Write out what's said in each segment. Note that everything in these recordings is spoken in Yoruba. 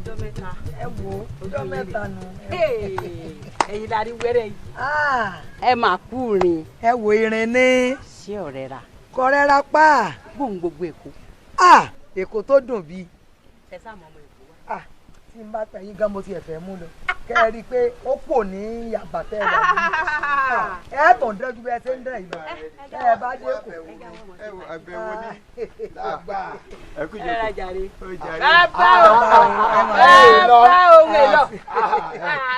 Ọjọ́ mẹ́ta. Ẹ wo ọjọ́ mẹ́ta nù. Ẹ̀yin la rí wẹ́rẹ́ yìí. Ẹ máa kú rìn. Ẹ wo irin ní. Ṣé ọ̀rẹ́ ra? Kọ̀rẹ́ ra pa. Gbóhùn gbogbo Èkó. Èkó tó dùn bíi. Ẹ sá mọ́ ọmọ Èkó wá. Tí n bá pẹ̀yìn gan mo ti ẹ̀fẹ̀ mú lọ. Kẹ́ ẹ rí i pé ó pò ní àbàtẹ́ rẹ̀. Ẹ tàn dẹ́jú bí ẹ ṣe ń dẹ̀ ìlú. Ẹ bá dé kò. Àbẹ̀wò ní lágbà. Ẹ ra jàre. Bàbá o bàbá òun èlò.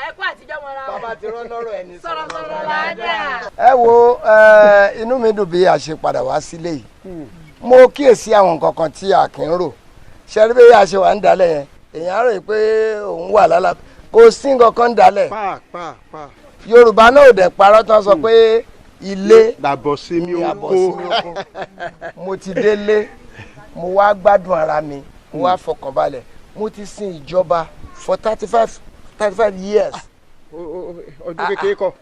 Ẹ kú àtijọ́ mọ́ra. Bàbá ti rán lọ́rọ̀ ẹni sọ̀rọ̀ sọ̀rọ̀ ládàá. Ẹ wo inú mi dùn bí a ṣe padà wá sílé yìí. Mo kíyèsí àwọn nǹkan kan tí a kì í rò. Ṣé rí bí a ṣe wà ń dalẹ̀ yẹn? Èèyàn á rò pé òun wà lálá. Kò sí nǹkan kan dalẹ̀. Yorùbá náà ò dẹ̀ parọ́ tán sọ pé ilé làbọ̀ sí mi oko. Mo ti délé, mo wá gbádùn ara mi, mo wá fọkànbalẹ̀. Mo ti sin ìjọba for 35 years. Ọdún kékeré kọ́.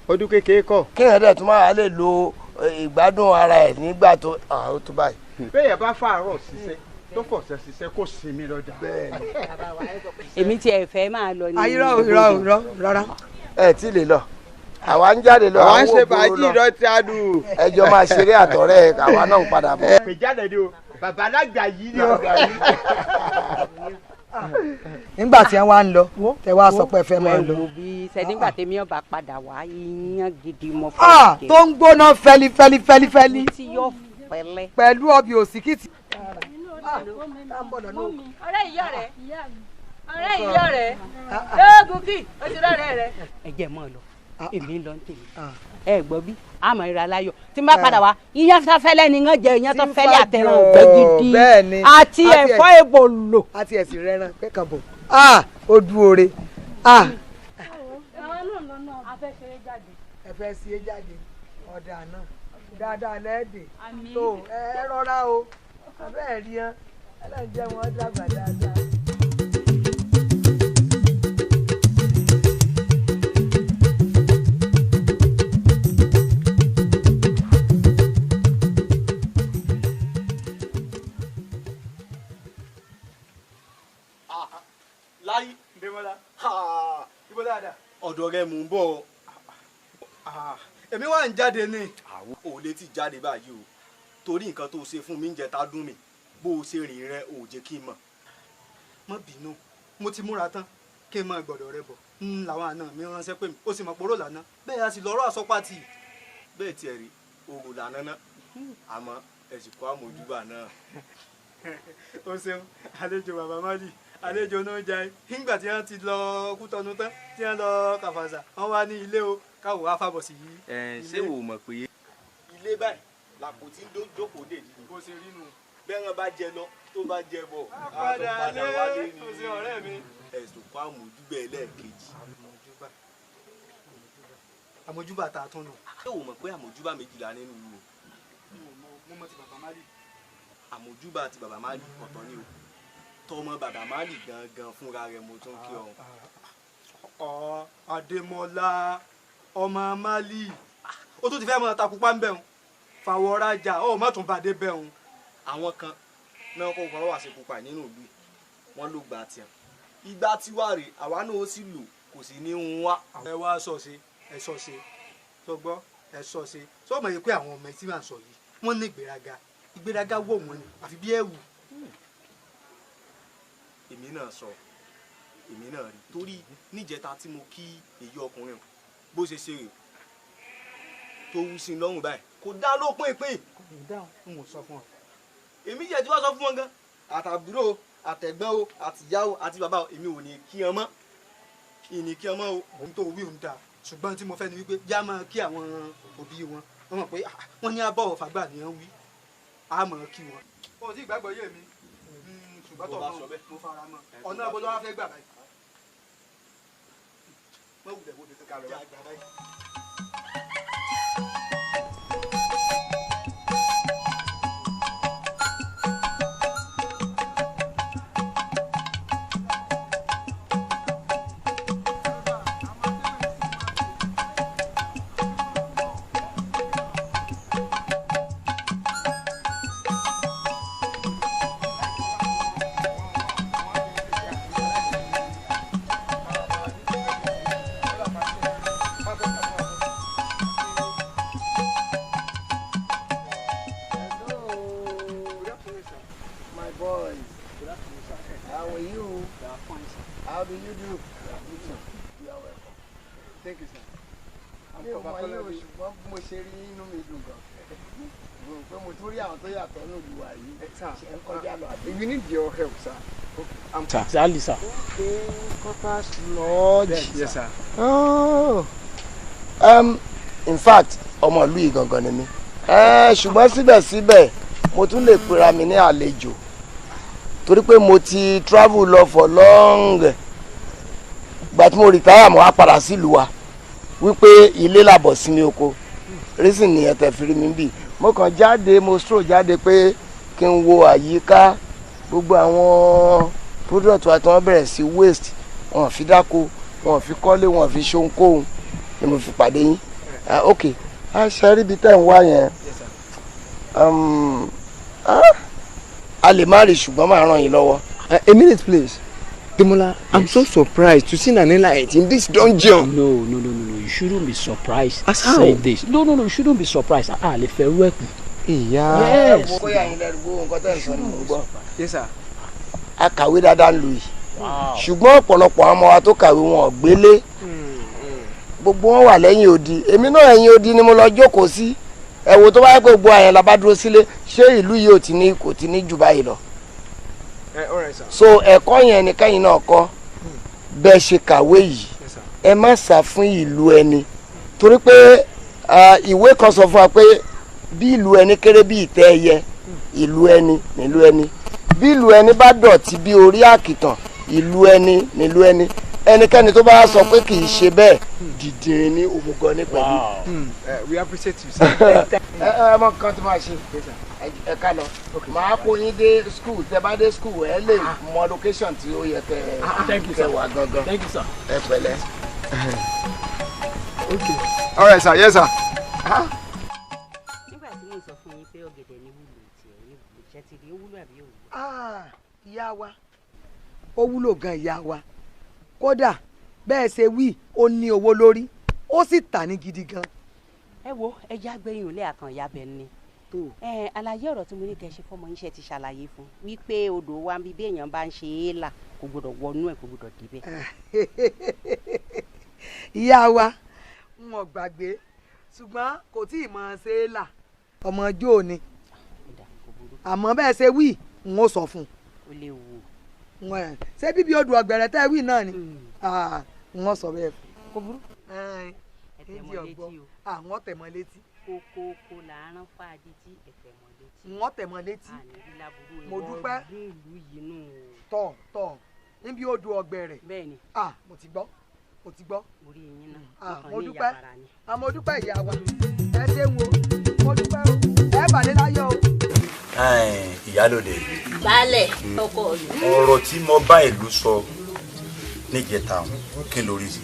Ọdún kékeré kọ́. Kéèyàn dẹ̀ tún máa lè lo ìgbádùn ara ẹ̀ nígbà tó ó tó báyìí. Bẹ́ẹ̀ bá fàárọ̀ ṣiṣẹ́ tó fọ̀sẹ̀ ṣiṣẹ́ kó sinmi lọ́jà. Èmi tí ẹ fẹ́ máa lọ ní. Irọ́ irọ́ irọ́ rárá. Ẹ tí lè lọ, àwa ń jáde lọ, àwa ń àwọn ṣe ògbóró fàájì lọ. lọ́tí adùn. Ẹjọ́ máa ṣeré àtọ̀rẹ́ àwa náà ń padà bọ̀. Pè jáde ni o, bàbá alágbà yìí ni o. Nígbà tí wọ́n wá ń lọ, tẹ wá sọ pé ẹ fẹ́ máa lọ. Ẹ wo bí sẹ́nígbà tèmi ọba padà wá iyán gidi mo fẹ́ jẹ. Tó ń gbóná fẹ́lí fẹ́lí fẹ́lí fẹ́lí. Tí yóò fẹ́lẹ́. Pẹ̀lú ọbẹ̀ òsíkìtì. Ọ̀rẹ́ ìyá rẹ̀ ọ̀rẹ́ ìyá rẹ̀ lóògùn kì ó ti rọ̀rẹ́ rẹ̀. Ẹ jẹ́ mọ́ ọ lọ, èmi ń lọ ní tèmi. Ẹ gbọ́ bí àmọ́ ìrà láyọ̀ tí n bá padà wá iyán tó fẹ́lẹ́ ni ń jẹ iyán tó fẹ́lẹ́ àtẹ̀ràn ọ̀gbẹ́ gidi àti ẹ̀fọ́ ebòlò. Àti ẹ̀sìn rẹran pé kàn bọ̀. Ó dúore. Ẹ fẹ́ sí é jáde ọ̀dà náà dáadáa lẹ́ẹ̀dẹ̀ tó ẹ rọra o abẹ́ ẹ̀ rí hàn ẹ lọ́n jẹ́ wọn dàgbà dáadáa. Láyé ọ̀dọ̀ rẹ mò ń bọ̀. Èmi wà ń jáde ni. Àwọn ò lè ti jáde báyìí o, torí nǹkan tó ṣe fún mi ń jẹ tá dùn mí, bó o ṣe rìn rẹ ò jẹ́ kí n mọ̀. Má bínú, mo ti múra tán kí n máa gbọ́dọ̀ rẹ bọ̀. Ń làwọn àna mi ránṣẹ́ pé mi, ó sì mọ̀ pòrò lànà. Bẹ́ẹ̀ a sì lọ́rọ̀ àsọpàtì. Bẹ́ẹ̀ tiẹ̀ rí òrò lànà náà, àmọ́ ẹ sì kó àmójúbà náà. O ṣeun, àlejò bàbá Málì, àlejò náà jẹ. Nígbà tí wọ́n ti lọ Kútọ́nù tán, tí wọ́n lọ Kàfàṣà, wọ́n wá ní ilé o, káwọ́ wá fàbọ̀ sí yìí. Ẹ ṣé wo mọ̀ pé ilé báyìí làpò tí ń jókòó dè yìí. Bó ṣe rí nu. Bẹ́ẹ̀rẹ̀ bá jẹ lọ tó bá jẹ bọ̀, á tún Padà padà wálé ni. O ṣe ọ̀rẹ́ mi. Ẹ̀sùn kó àmójúbà ẹlẹ́ẹ̀kejì. Àmójúbà tá a tún nù. Ṣé o mọ̀ pé àmójúbà méjìlá nínú ìlú o? Mo mọ̀ ti bàbá Málì. Àmójúbà ti bàbá Málì ọ̀tọ̀ ni o. Tọmọ bàbá Málì gangan fúnra rẹ̀ mo tún kí ọ. Adémọ́lá ọmọ Málì. Ó tún ti fẹ́ mọ takupa ń bẹ̀rùn. Fàwọ̀rajà ó má tún bàdé bẹ̀rùn. Àwọn kan náà kọ́ kọ́ wá sí pupa nínú ìlú yìí, wọ́n ló gba tiẹ̀. Ìgbà tiwa rè àwa náà ó sì lò kò sì ní ń wá. Ẹ wá sọ ṣe, ẹ sọ ṣe, sọgbọ́ ẹ sọ ṣe. Sọ mọ̀ yìí pé àwọn ọmọ tí màá sọ yìí wọ́n ní ìgbéraga. Ìgbéraga wọ̀ wọ́n ni àfi bí ẹ̀wù. Èmi náà sọ, èmi náà rí torí níjẹta tí mo kí èyí ọkùnrin bó ṣe ṣe rè tó wú sí i lọ́rùn báyìí kò dá lópin ìpín. Kò dáhùn, n ò sọ fún ọ. Èmi jẹ́ tí wọ́n sọ fún wọn gan. Àtàbúrò àtẹ̀gbọ́n o àtìyá o àti bàbá o èmi ò ní kí ọ mọ́. Ìní kí ọ mọ́ o. Ohun tó wí òun dáa, ṣùgbọ́n tí mo fẹ́ ni wípé yá máa kí àwọn òbí wọn. Wọ́n mọ̀ pé wọ́n ní abọ́wọ̀ fàgbà ni wọ́n wí. A máa kí wọn. O ti gbàgbọ́ yé mi. Ṣùgbọ́n tó mo fara mọ́. Ọ̀nà ibo ló wá fẹ́ gbà báyìí? Mọ̀ wulẹ̀ wo kankan lọ. Jẹ́ àgbà báyìí. How do you do? You are welcome. Thank you, sir. Mi ò mọ̀ yín o, ṣùgbọ́n bí mo ṣe rí inú mi dùn gan. Mo rò pé mo tún rí àwọn tó yàtọ̀ ní olùwà yìí. Ṣé ń kọjá lọ àbí? We need your help, sir. Okay. I'm Exactly, sir. Okay, Corpers Lodge. Yes, sir. Oh. In fact, ọmọ ìlú yìí gangan ni mí. Ṣùgbọ́n síbẹ̀síbẹ̀ mo tún lè pera mi ní àlejò torí pé mo ti travel lọ for long. Ìgbà tí mo retire, mo wá padà sílùú wa wípé ilé làbọ̀ sí mi oko. Reason nìyẹn tẹ̀ fi rí mi bí. Mo kàn jáde, mo stroll jáde pé kí n wo àyíká, gbogbo àwọn product wa tí wọ́n bẹ̀rẹ̀ sí waste, wọn fi dáko, wọn fi kọ́lé, wọn fi ṣe ohunkóhun, ni mo fi pàdé yín. Ah, ok, a ṣe rí ibi tẹ́ ń wá yẹn. A lè má rí, ṣùgbọ́n máa ràn yín lọ́wọ́. A minute, please. Demola, I'm so surprised to see Nanelite in this dungeon. No, no, no, no, no. You shouldn't be surprised. As how? Say this. No, no, no. You shouldn't be surprised. Ah, lè fẹ́ rú ẹ̀kú. Ìyá. Yes. Kó yà yín lẹ́nu, gbogbo nǹkan tẹ́ ń sọ ni mo gbọ́. Yes, sir. A kàwé dáadáa ń lu yìí, ṣùgbọ́n ọ̀pọ̀lọpọ̀ àwọn ọmọ wa tó kàwé, wọn ò gbélé, gbogbo wọn wà lẹ́yìn odi. Èmi náà, ẹ̀yìn odi ni mo lọ jókòó sí. Ẹ wo, tó bá yẹ pé gbogbo àyàn la bá dúró sílé, ṣé ìlú yìí ò ti ní kò ti ní jù báyìí lọ? All right, sir. So ẹ̀kọ́ yẹn ni kẹ́yìn náà kọ́ bẹ́ẹ̀ ṣe kàwé yìí. Yes, sir. Ẹ má sá fún ìlú ẹni, torí pé ìwé kan sọ fún wa pé bí ìlú ẹni kéré bí ìtẹ́ ẹyẹ, ìlú ẹni nílùú ẹni. Bí ìlú ẹni bá dọ̀tí bí orí àkìtàn, ìlú ẹni nílùú ẹni. Ẹnikẹ́ni tó bá sọ pé kì í ṣe bẹ́ẹ̀, dìdìrín ní òmùgọ̀ ní pẹ̀lú. We appreciate you, sir. Ẹ mọ nǹkan tó máa ṣe, ẹ ká lọ, màá kó yín dé school. Tẹ bá dé school, ẹ lè mọ location tí ó yẹ kẹ Thank you, kẹ sir. wà gangan. Thank you, sir. Ẹ pẹ̀lẹ́. Okay. All right, sir. Yes, sir. Nígbà tí mo sọ fún yín pé ọ̀gẹ̀dẹ̀ ní wúlò tiẹ̀ ní wúlò, ṣe ti rí, ó wúlò àbí ò wúlò? Ah, ìyá wa, ó wúlò gan, ìyá wa. Kódà bẹ́ẹ̀ ṣe wí, ó ní owó lórí, ó sì tà ní gidi gan. Ẹ wo, ẹ já gbẹ̀yìn òlé àkànyà bẹ́ẹ̀ ni. Ẹ àlàyé ọ̀rọ̀ tí mo ní kẹ́ ṣe fọ́mọ yín, ṣe ti ṣàlàyé fún wípé odò wa ń bí, bí èèyàn bá ń ṣe é là, kò gbọdọ̀ wọnú ẹ̀, kò gbọdọ̀ débẹ̀? Ìyá wa, n ò gbàgbé, ṣùgbọ́n kò tí ì mọ̀ ṣe é là, ọmọ ọjọ́ òní. Àmọ́ bẹ́ẹ̀ ṣe wí, n ó sọ fún Ó léwu. un. Ṣé bíbí odò ọ̀gbẹ̀rẹ̀ tẹ́ wí náà ni? Ah, n ó sọ bẹ́ẹ̀ fún un. Kò burú. Ẹ tẹ̀ mọ́ létí o. Àwọn tẹ̀ mọ́ létí. Kókókó là á rán fáadí tí, ẹ tẹ̀ mọ́ létí. N ó tẹ̀ mọ́ létí. Àní rí láburú. Mo dúpẹ́. Ìwọ ìlú yìí nù. Tọ̀ tọ̀ níbi odò ọ̀gbẹ̀rẹ̀. Bẹ́ẹ̀ni. Ah, mo ti gbọ́, mo ti gbọ́. Orí yín náà. Ah, Mo mo kàn ní dúpẹ́. ìyàbàrà ni. Ah, mo dúpẹ́, ìyá wa, ẹ ṣeun o, mo dúpẹ́ o, ẹ bàlẹ́ láyọ̀ o. Ìyálòde. Baálẹ̀, ọkọ mi. Ọ̀rọ̀ tí mo bá ìlú sọ níjẹta ọ̀hún, kí lórí sí?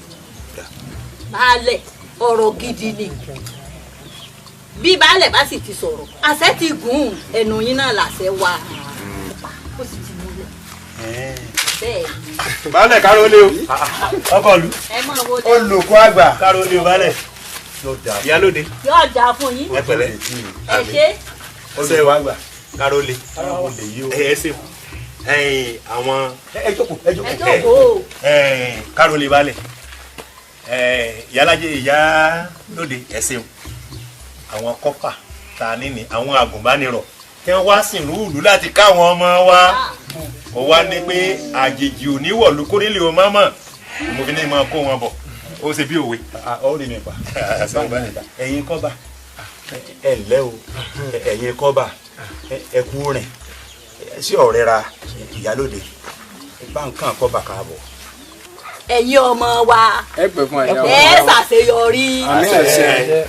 Baálẹ̀, ọ̀rọ̀ gidi ni. Bí baálẹ̀ bá sì ti sọ̀rọ̀, àṣẹ ti gùn, ẹnu yín náà làṣẹ wà, ó sì ti múlẹ̀ bẹ́ẹ̀. Baálẹ̀, káró lé o, ọkọ lu. Ẹ máa wo. Olùkọ́ àgbà, káró lé o, baálẹ̀, ìyálòde. Yóò dáa fún yín. Ẹ pẹ̀lẹ́. Ẹ ṣé. Olùkọ́ àgbà, káró lé ẹ, ẹ ṣeun. Ẹ̀yin àwọn, ẹ jókòó, ẹ jókòó. Ẹ jókòó. Ẹ̀yin káró lé, baálẹ̀, ìyálájẹ, ìyálòde, ẹ ṣeun. Àwọn kọ́pà ta níní, àwọn àgùnbánirọ̀ kí wọ́n wá sìnrú ìlú láti káwọn ọmọ wa, ó wá ní pé àjèjì ò ní wọ̀lú kórìlì o mọ́mọ́, mo fi ní máa kó wọn bọ̀, ó ṣe bí òwe. Ó rí mi pa. Ẹ̀yin kọ́ba, ẹ ǹlẹ́ o. Ẹ̀yin kọ́ba, ẹ kú rìn sí ọ̀rẹ́ ra. Ìyálòde, bá nǹkan kọ́ba káàbọ̀. Ẹ̀yin ọmọ wa, Ẹ pẹ́ fún àyà wa. ẹ ṣàṣeyọrí. Àmín àṣẹ.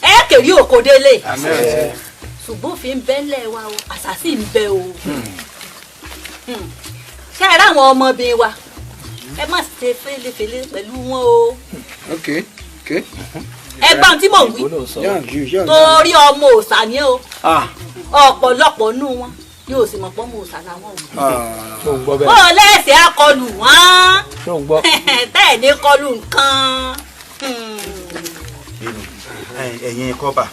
Ẹ kèrè òkò délé. Àmín àṣẹ. Ṣùgbọ́n òfin ń bẹ ńlẹ̀ wa o, àṣà sì ń bẹ o. Ṣé ẹ ráwọn ọmọbìnrin wa, ẹ má ṣe fẹ́lẹ́fẹ́lẹ́ pẹ̀lú wọn o. Okay. Ẹ gbọ́n tí mò ń wí, torí ọmọ òòṣà ni o. Ọ̀pọ̀lọpọ̀ nù wọn yóò sì mọ̀ pé ọmọ òòṣà làwọn o. Bó o lẹ́sẹ̀ akọlù wọ́n tẹ́ ẹ̀ ní kọlù nǹkan. Ẹ̀yin kọ́ba,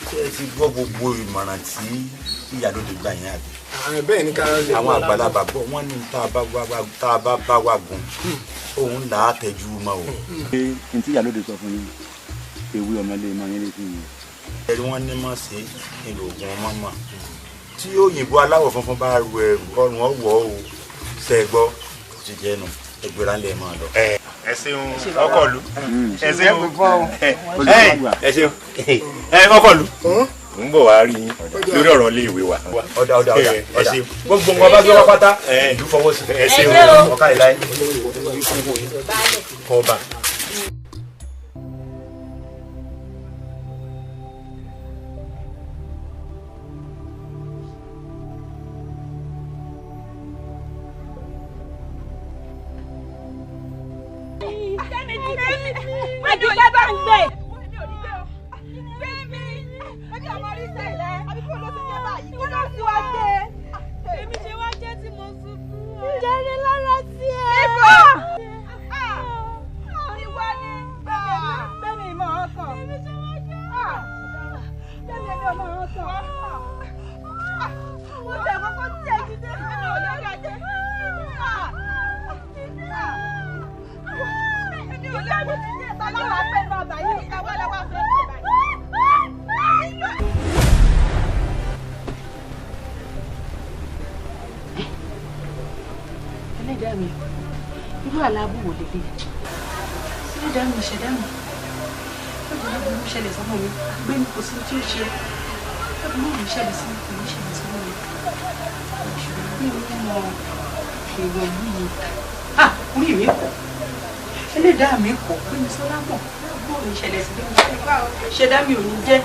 ṣé ẹ ti gbọ́ gbogbo ìmọ̀ràn tí ìyálòde gbà yín àbí? Bẹ́ẹ̀ ni ká lè. Àwọn àgbàlagbà bọ̀ wọ́n ní tá a bá wà gùn òun là á tẹjú mọ́ o. Ṣé n tí ìyálóde sọ fún yín ewé ọmọlé mọ yín létí yìí. Ẹ̀rí wọn ní mọ̀ sí ìlò ògùn ọmọ mọ̀ tí òyìnbó aláwọ̀ funfun bá ru ẹrù ọrùn ọ̀wọ́ o ṣẹ́gbọ́ kò ti jẹ́nu ẹgbẹ́ra ńlẹ̀ máa lọ. Ẹ ṣeun ọkọlù ẹ ṣeun ẹ ṣeun ẹ ọkọlù ń bọ̀ wá rí yín lórí ọ̀rọ̀ ilé ìwé wa. Ọ̀dà ọ̀dà ọ̀dà ẹ ṣeun gbogbo nǹkan bá gbé wá pátá ìlú fọwọ́ sí. Ẹ ṣeun ọ̀ka ìláyé. Kọba. Àdùkẹ́ bá ń gbé. Èmi ṣe wá jẹ́ tí mo sunkún. Jẹ́rìí lára sí ẹ. Níbo? Ìwọ ni gbẹ̀mí mọ̀ ọ́ kàn. Èmi ṣe wá jẹ́. Gbẹ̀mí ẹ̀mí ọmọ ọ́ kàn. Mo tẹ̀ kọ́kọ́ tí ẹ ti dé. Èmi ò lè jẹ́. Èmi ò lè jẹ́. Tọ́lá wàá fẹ́ nù ọ̀bà yìí. Ìyàwó ẹ̀ wá fẹ́ nù ọ̀bà yìí. Ẹlẹ́dàá mi, irú àlábù wò lélẹ̀? Ẹlẹ́dàá mi, ṣẹ̀dá mi, ẹ̀bùn aburú ṣẹlẹ̀ sọ́mọ mi, gbé mi kò sí tí ó ṣe, ẹ̀bùn mi ṣẹlẹ̀ sí mi, kò ní ṣẹlẹ̀ sọ́mọ mi. Ṣùgbọ́n mi ò mọ èèwọ̀ yìí. Ah, orí mi kọ̀, ẹlẹ́dàá mi kọ̀, gbé mi sọ́lá mọ̀, ẹ̀bùn mi ṣẹlẹ̀ sí mi, ṣẹ̀dá mi ò ní jẹ́.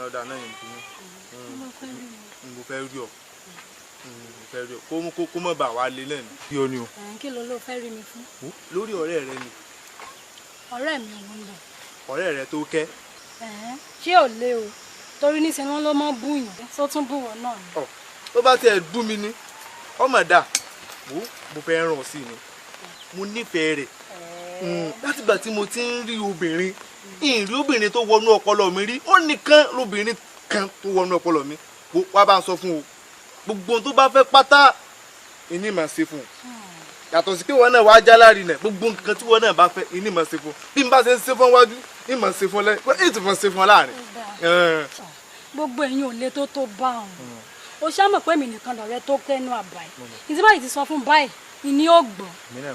Ọ̀dà náà yẹn bínú mo fẹ́ rí ọ mo fẹ́ rí ọ kó mọ̀ bá wa lé náà ni. Bí o ní o. Kí ló ló fẹ́ rí mi fún? Lórí ọ̀rẹ́ rẹ ni. Ọ̀rẹ́ mi ò ń lọ. Ọ̀rẹ́ rẹ tó kẹ́. Ṣé ò lé o? Torí níṣẹ́ ni wọ́n ló mọ́ búyàn tó tún bú wọn náà ni. Tó bá tiẹ̀ bú mi ní ọmọ dà wò mo fẹ́ ràn sí ni mo nífẹ̀ẹ́ rẹ̀ látìgbà tí mo ti ń rí obìnrin ìrí obìnrin tó wọnú ọpọlọ mi rí ó nìkan lóbìnrin kan tó wọnú ọpọlọ mi wá bá ń sọ fún o gbogbo ohun tó bá fẹ́ pátá ìní màá ṣe fún un yàtọ̀ sí pé wọn náà wàá jáláàrí nẹ gbogbo nǹkan tí wọn náà bá fẹ́ ìní màá ṣe fún un bí n bá ṣe ń ṣe fún wájú ìní màá ṣe fún lẹ́yìn èyí tó fún ṣe fún láàrin. Gbogbo ẹ̀yin ò lè tó bá òun o ṣá mọ̀ pé èmi nìkan lọ̀rẹ́ tó kẹ́nu àbáyé ìdí báyìí ti sọ fún báyìí ìní ò gbọ́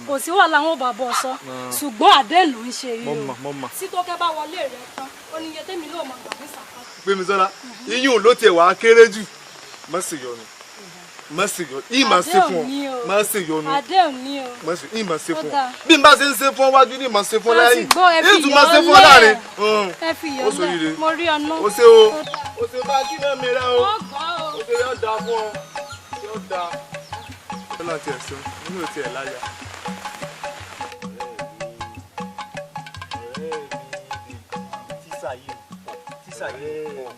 kò sí wàhálà wọn ò bá bọ́ sọ ṣùgbọ́n àdéhùn ló ń ṣe yìí o tí Tókẹ́ bá wọlé rẹ tán ó ní iye tẹ́mi lóò mọ̀ gbà ní sàkà. Gbémisọ́lá iyún ló tiẹ̀ wàá kéré jù má sì yọnu má sì yọnu ìyìn má ṣe fún ọ má sì yọnu àdéhùn ní o má sì ìyìn má ṣe fún ọ bí n bá ṣe ń ṣe fún ọ wájú ní má ṣe fún ọ lẹ́yìn ìyìn tún má ṣe fún ọ láàrin. Ẹ fi yọ lẹ mo rí ọ náà. O ṣe o o ṣe bá kí náà mi rẹ o o ṣe yọ da fún ọ yọ da. Ọlọ́run tiẹ̀ sọ inú ò tiẹ̀ láyà. Tísà yìí pọ̀ tísà yìí pọ̀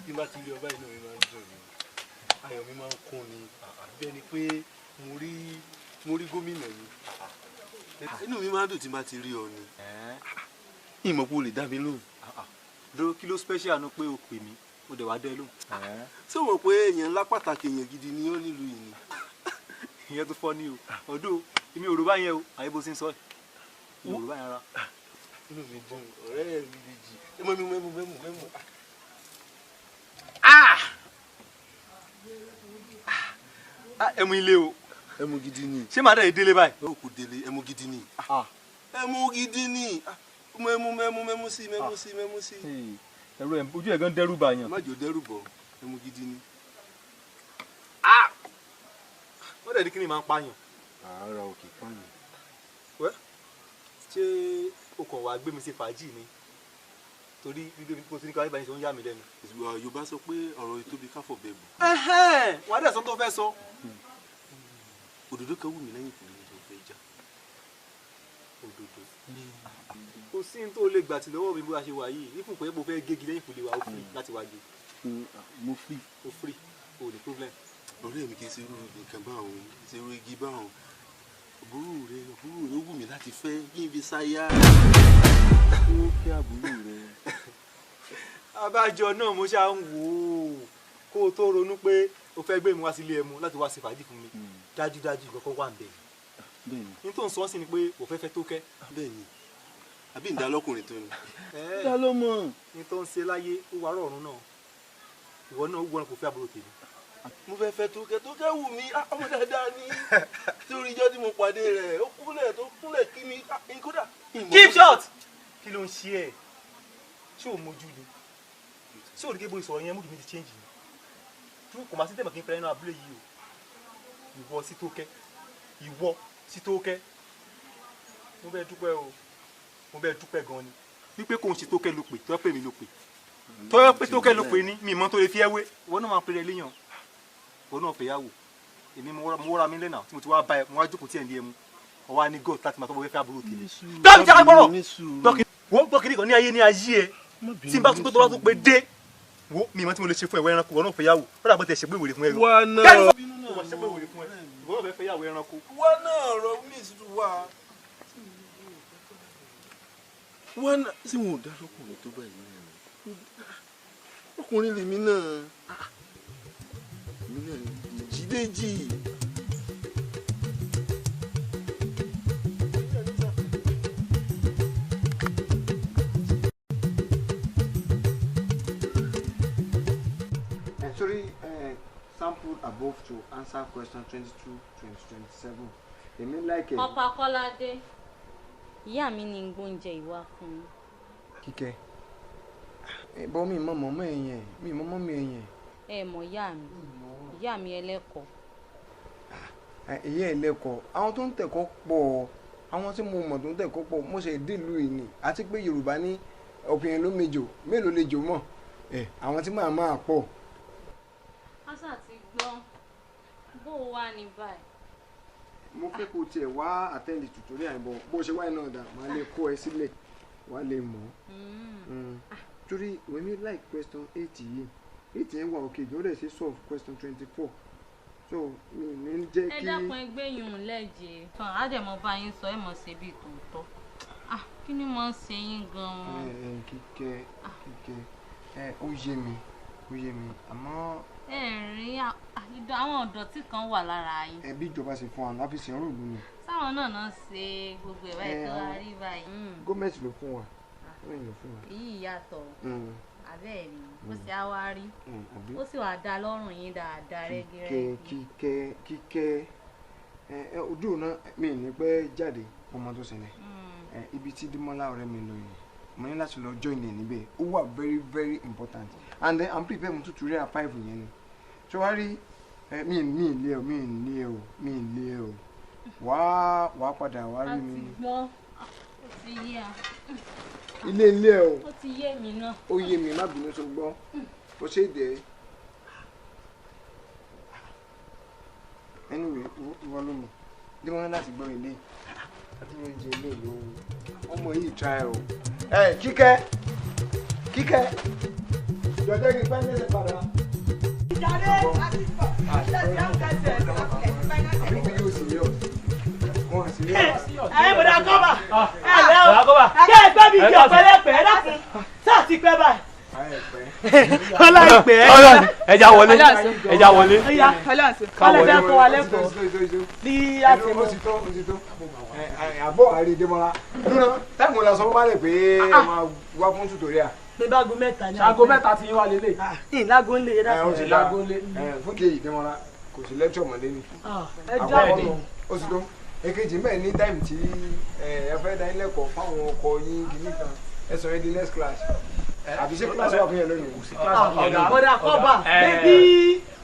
bí má ti rí ọba inú mi máa ń dùn mí ayọ̀ mi máa ń kún ni bí ẹni pé mo rí gómìnà ni inú mi máa ń dùn tí má ti rí ọ ni ìmọ̀ pé o lè dá mi lóhùn. Dúró kí ló special nu pé o pè mí o dẹ̀ wá dẹ́ lóhùn. Ṣé o mọ̀ pé èèyàn ńlá pàtàkì èèyàn gidi ni ó nílùú yìí ni. Ìyẹn tó fọ́ ní o ọdún èmi ò rò báyẹn o àyè bó ṣe ń sọ ẹ̀ mi ò rò báyẹn rárá. Inú mi dùn ọ̀rẹ́ mi lè jì mẹ́mú mẹ́mú mẹ́mú mẹ́mú. Ẹmu ilé o. Ẹmu gidi ni. Ṣé màá dẹ̀ délé báyìí? Ó kò délé ẹmu gidi ni. Ẹmu gidi ni. Mẹ́mú mẹ́mú mẹ́mú sí mẹ́mú sí mẹ́mú sí. Ẹ̀rọ ẹ̀ ojú ẹ̀ gan dẹ́rù bà yàn. Má jò dẹ́rù bọ̀ ẹmu gidi ni. Wọ́n dẹ̀ ní kí ni máa ń pààyàn. Àárọ̀ òkè pààyàn. Wẹ́ ṣé o kàn wá gbé mi ṣe fàájì ni torí gbígbé mi kó tí ní ká ibà yẹn ṣe ń yà mí lẹ́nu. Yorùbá sọ pé ọ̀rọ̀ ìtóbi káfọ̀ bẹ́ẹ̀ bù. Wà á dẹ̀ sọ tó fẹ́ sọ. Òdòdó kan wù mí lẹ́yìn ìpínlẹ̀ tó fẹ́ já. Òdòdó. Kò sí ní tó lè gbà tí lọ́wọ́ mi bó a ṣe wà yìí nífun pé mo fẹ́ gégi lẹ́yìn ìpínlẹ̀ wa ó free láti wá gé. Mo free. Ó free o ní problem. Ọ̀rẹ́ mi kì í ṣe irú nǹkan báwọn, kì í ṣe irú igi báwọn. Àbúrò rẹ ó wù mí láti fẹ́ kí n fi ṣáyà. Ó kí àbúrò rẹ. Abájọ náà mo ṣáà ń wò ó kó o tó ronú pé o fẹ́ gbé mi wá sílé ẹmu láti wá ṣe fàájì fún mi dájúdájú ìkọ̀kọ̀ wà ń bẹ̀. Bẹ́ẹ̀ni. Ní tó ń sọ sí ni pé kò fẹ́ fẹ́ tó kẹ́. Bẹ́ẹ̀ni, àbí ìdá lọ́kùnrin tó ni. Dá ló mọ̀. Ní tó ń ṣe láyé ó wà rọ̀rùn náà ìwọ náà ó wọ́n kò fẹ́ àbúrò tèmi. Mo fẹ́ fẹ́ tó kẹ́, tó kẹ́ wù mí, ọmọ dáadáa ni. Torí ijọ́ tí mo pàdé rẹ̀, ó kúnlẹ̀ tó kúnlẹ̀ kí mi, kódà. Keep short! Kí ló ń ṣe ẹ́? Ṣé o mojú ni? Ṣé o rí kébò ìsọ̀rọ̀ yẹn múdù mi ti change ni? Dúró kò máa sí tẹ̀mọ̀ kí n fẹ́ nínú abúlé yìí o. Ìwọ sí tó kẹ́. Ìwọ sí tó kẹ́. Mo bẹ́ẹ̀ dúpẹ́ o. Mo bẹ́ẹ̀ dúpẹ́ gan ni. Wípé kò ń ṣe tó kẹ́ ló pè, tọ́ pè mí ló pè. Tọ́ pé tó kẹ́ ló pè ní mi mọ́ tó lè fi ẹ́ wé. Ìwọ náà máa pèrè léyàn. Ìwọ náà fẹ́yàwó. Èmi mo wọ́ra mi lẹ́nà tí mo ti wá bá ẹ, mo wá jókòó tí ẹ̀ ń di ẹmu. Ọwọ́ á ní god láti máa tọ́ bọ́ fẹ́ àbúrò tèmi. Dọ́kì jẹ́ ká gbọ́rọ̀. Wọ́n gbọ́ kiri kan ní ayé ní ayé ẹ. Tí n bá tún pé tó bá tún pé dé. Wo mi mọ tí mo lè ṣe fún ẹ̀wọ̀ ẹranko, ìwọ náà fẹ́yàwó. Ó dàgbọ́ tẹ̀ ṣe pé ìwèrè fún ẹ. Wá náà. Kẹ́ni wọ́n ṣe pé ìwèrè fún ẹ. Ìwọ náà fẹ́ fẹ́yàwó ẹranko. Wá náà ọ̀rọ̀ mi sì tún wá. Wá náà tí wọn ò dá lọ́kùnrin tó báyìí náà ni. Ọkùnrin lèmi náà. Èmi náà jídéjì. Sorry, sample above to answer question 22, 27. Èmi like it. Ọ̀pá Kọ́ládé, ìyá mi ní gbóúnjẹ ìwà fún mi. Kíkẹ́, bọ́ mi mọ mọ́mọ́ ẹ̀ yẹn, mi mọ mọ́mọ́ ẹ̀ yẹn. Ẹ mọ̀ ìyá mi ẹlẹ́kọ̀ọ́. Ìyá ẹlẹ́kọ̀ọ́, àwọn tó ń tẹ̀kọ́ pọ̀, àwọn tí mo mọ̀ tó ń tẹ̀kọ́ pọ̀, mo ṣe dìlú yìí ni, àti pé Yorùbá ní ọ̀pìnrin ló mejò, mélòó lè jò mọ̀, àwọn tí màá máa pọ̀. Ásà ti gbọ́, bó o wà ní báyìí. Mo fẹ́ kó tiẹ̀ wá attend tutorial bọ̀ bó ṣe wáyé náà dà máa lè kó ẹ sílẹ̀ wá lè mọ̀ ọ́. Torí wèmí like question 8 yìí, 8 yẹn wà òkè ìjọ rẹ̀ ṣe solve question 24 so mi ní jẹ́ kí. Ẹ dákun ẹgbẹ́ yìí lẹ́jẹ̀ tán àdèmọ̀ bá yín sọ ẹ̀ mọ̀ ṣe bíi tòótọ́. Kí ni mo ń ṣe yín gan-an? Kíkẹ́ Kíkẹ́ ó yé mi ó yé mi àmọ́. Ẹ rí àwọn ìdọ̀tí kan wà lára yín. Ẹbí ìjọba ṣe fún wa láfi ṣe ọrùn ìlú ni. Sáwọn náà náà ṣe gbogbo ẹ̀ báyìí tó wá rí báyìí. Gọ́ọ̀mẹ̀ntì ló fún wa. Èyí yàtọ̀ abẹ́ ẹ̀ ni ó sì á wá rí ó sì wá dá lọ́rùn yín dáadáa rẹ́gírẹ́gí. Kíkẹ́ Kíkẹ́ ojú náà mi ní pẹ́ jáde ọmọ tó ṣẹlẹ̀ ibi tí Dímọ́lá ọ̀rẹ́ mi lọ yìí mo ní láti lọ join ẹ̀ níbẹ̀ ó wà very very important and then I'm prepared mo tutorial 5 yẹn ni ṣé wàá rí mi lé o mi lé o mi lé o wàá padà wàá rí mi. A ti gbọ́ ó ti yé a. Ilé ilé o. Ó ti yé mi náà. Ó yé mi má bínú tó gbọ́ ó ṣe é dẹ́. Anyway ìwọ ló mọ̀ bí wọ́n ní láti gbọ́ ilé àti oúnjẹ ilé ìlú ọmọ yìí try o. Ẹ Kíkẹ́ Kíkẹ́ jọjọ́ kí n pẹ́ lẹ́sẹ̀ padà. Ẹ bọ̀dà kọ́bà ẹ lẹ́ o kẹ́ ẹ gbẹ́ mi kí ọ̀pẹ lẹ́pẹ́ ẹ dákun sáà ti pẹ́ báyìí. Ọláìpẹ́. Ẹja wọlé ẹja wọlé. Ọlọ́dẹ kọ́ wa lẹ́kọ̀ọ́ bí a ti mọ̀. Àbọ̀ àrídémọ́lá dúró táìmù la sọ fún Balẹ̀ pé ẹ máa wá fún tutorial. Pé báago mẹ́ta ní. Ṣaago mẹ́ta ti yín wá lélẹ̀. Ní láago ń lè yẹ dákun. Ẹ o ti láago ń lé. Fún kejì Démọ́lá kò sí lẹ́kṣọ̀ mọ́ lé ní. Ẹ jáde. Ó ti tó. Èkejì mẹ́rin ní táìmù tí ẹ fẹ́ dá yín lẹ́kọ̀ọ́ fáwọn ọkọ yín kìíní kan ẹ sọ yín di next class. Àbí ṣé kíláàsì wà fún yẹn lónìí? Bọ̀dà kọ́bà bébí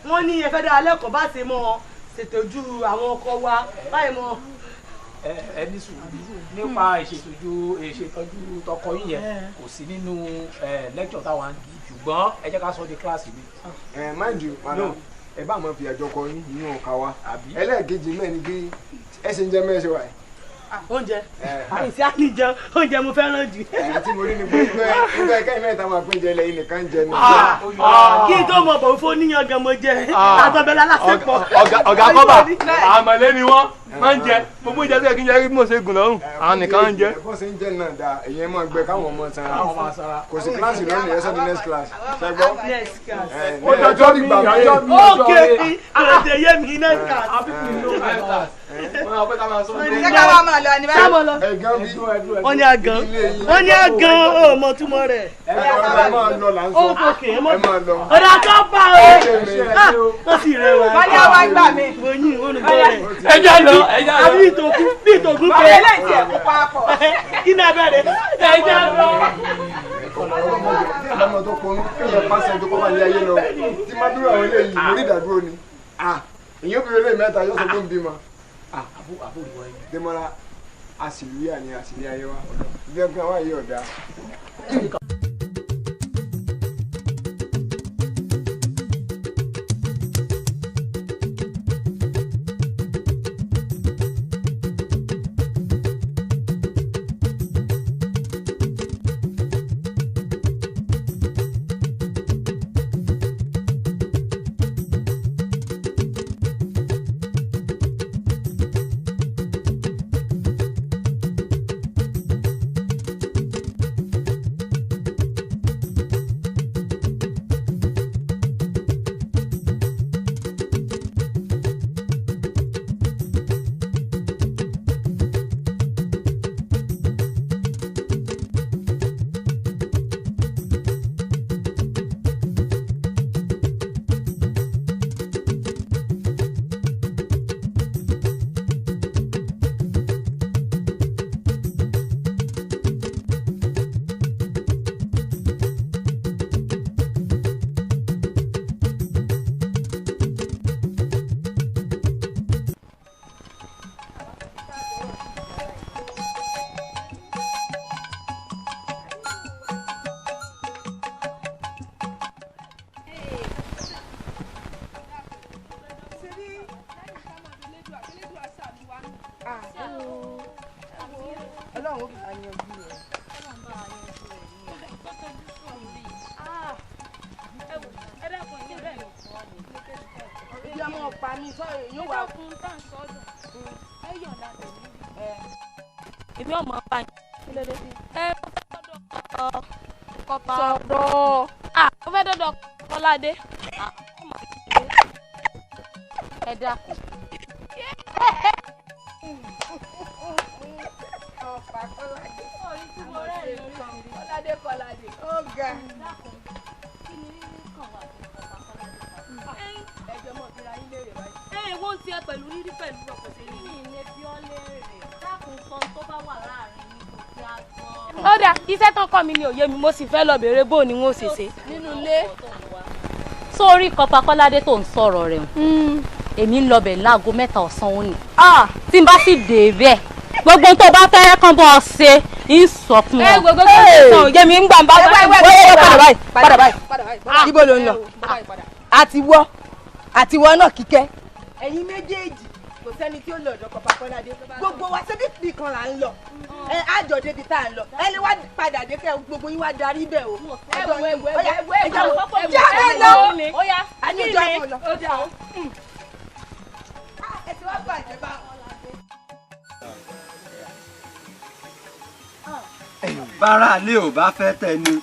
wọ́n ní ẹ fẹ́ dá lẹ́kọ̀ọ́ bá ṣe mọ́ ṣètọ́jú àwọn ọkọ wa báyìí mọ́. Ẹ ní sùúrù nípa ìṣètọ́jú ìṣètọ́jú tọkọ yín yẹn kò sí nínú lecture táwa ń ṣùgbọ́n ẹ jẹ́ ká sọ di kíláàsì mi. Ẹ mind you, madam, ẹ bá máa fi àjọ kọ yín nínú ọkà wa. Ẹlẹ́ẹ̀kejì mẹ́rin pé ẹ ṣe ń jẹ mẹ́rin ṣe wà yìí. Oúnjẹ àìsí àníjẹ oúnjẹ mo fẹ́ràn jù. Ẹ tí mo rí ni pé nígbà kẹ́yìn mẹ́ta máa pín jẹ ilẹ̀ yìí nìkan jẹ ni. Kí n tó mọ̀ bọ̀ fún oníyan gan mo jẹ àtọ̀bẹ̀lẹ̀ alásèpọ̀. Ọ̀gá kọ́bà àmọ̀lé ni wọ́n máa ń jẹ gbogbo ìjẹ tó yẹ kí n jẹ kí mo ṣe gùn lọ́rùn àwọn nìkan ń jẹ. Ẹ̀fọ́ ṣe ń jẹ náà da èyàn máa gbẹ káwọn ọmọ sanra kò sí kíláàsì lónìí ẹ sọ di next class ṣẹgbọ́. Ó dọjọ́ mi ọjọ́ mi. Ok, kò yé mi next class. Ṣé ká wá máa lọ ní báyìí? Wọ́n ní àgàn, wọ́n ní àgàn, ó mọ túmọ̀ rẹ̀. Ẹ máa lọ là ń sọ. Ó máa lọ. Ọ̀dà tó bá o. Ó sì rẹwà. Wọ́n ní àwọn àgbà mi. Mo yín olùkọ́ rẹ̀. Ẹ jẹ́ lọ, ẹ jẹ́ lọ. Àbí ìtòkú bí ìtòkú pé. Wọ́n lé lẹ́yìn tí ẹ̀ kó papọ̀. Kí ni abẹ́rẹ́? Ẹ jẹ́ lọ. Ọmọ tó ponú kéèyàn pàṣẹ tó kọ́ bá lé ayé lọ tí má dúró àwọn eléyìí mo rí ìdádúró ni. Èyí ó bí eléyìí mẹ́ta yóò sọ pé ń bímọ. Démọ́lá àṣìlúyà ni àṣìlú ayé wa bí ọgbọ́n wa yìí ọ̀dà. Èmi ọmọ bá yín. Ẹ mo fẹ́ dọ́dọ̀ kọpa. Sọ̀rọ̀. Mo fẹ́ dọ́dọ̀ Kọ́ládé. Ẹ dákun. Ọ̀pá Kọ́ládé. Kọ́ládé Kọ́ládé. Ó ga. Ẹjọ́ mọ̀ fi ra yín léèrè báyìí. Ẹ wọ́n ti ẹ pẹ̀lú rírí pẹ̀lú ọkọ̀ sí rí. Mi ìlé bí ọ́ léèrè. Dákun sọ tó bá wà láàrin yín kò kí á gbọ́. Ó dà, iṣẹ́ tán kọ́ mi ni òye mi, mo sì fẹ́ lọ bèèrè bó ni wọ́n ṣe ṣe. Nínú ilé. Sórí Kọpa Kọ́ládé tó ń sọ̀rọ̀ rẹ̀ èmi ń lọ bẹ̀ láago 3 ọ̀sán òní. Tí n bá sì dé bẹ́ẹ̀, gbogbo tó bá fẹ́ kán bọ́ ọ ṣe ń sọ fún ọ. Ẹ gbogbo tó ń sọ òye mi ń gbà ń bá Padà báyìí, padà báyìí. Ibo ló ń lọ? Àtiwọ́ àtiwọ́ náà kíkẹ́. Ẹ̀yin méjèèjì kò sẹ́ni tí ó lọ ọ̀dọ̀ Kọpa Kọ́ládé. Gbogbo wa ṣebí ibì kan là ń lọ. Ẹ àjọ débi tá à ń lọ. Ẹ lè wá padà dé kẹ́ gbogbo yín wá darí bẹ̀ o. Ẹ wo ẹ wo ẹ wo ẹ wo ẹ jẹ́ lọ. Àní ìjọ àmọ́ lọ. Ẹ ti wá bàjẹ́ bá. Bára lé ò bá fẹ́ tẹni,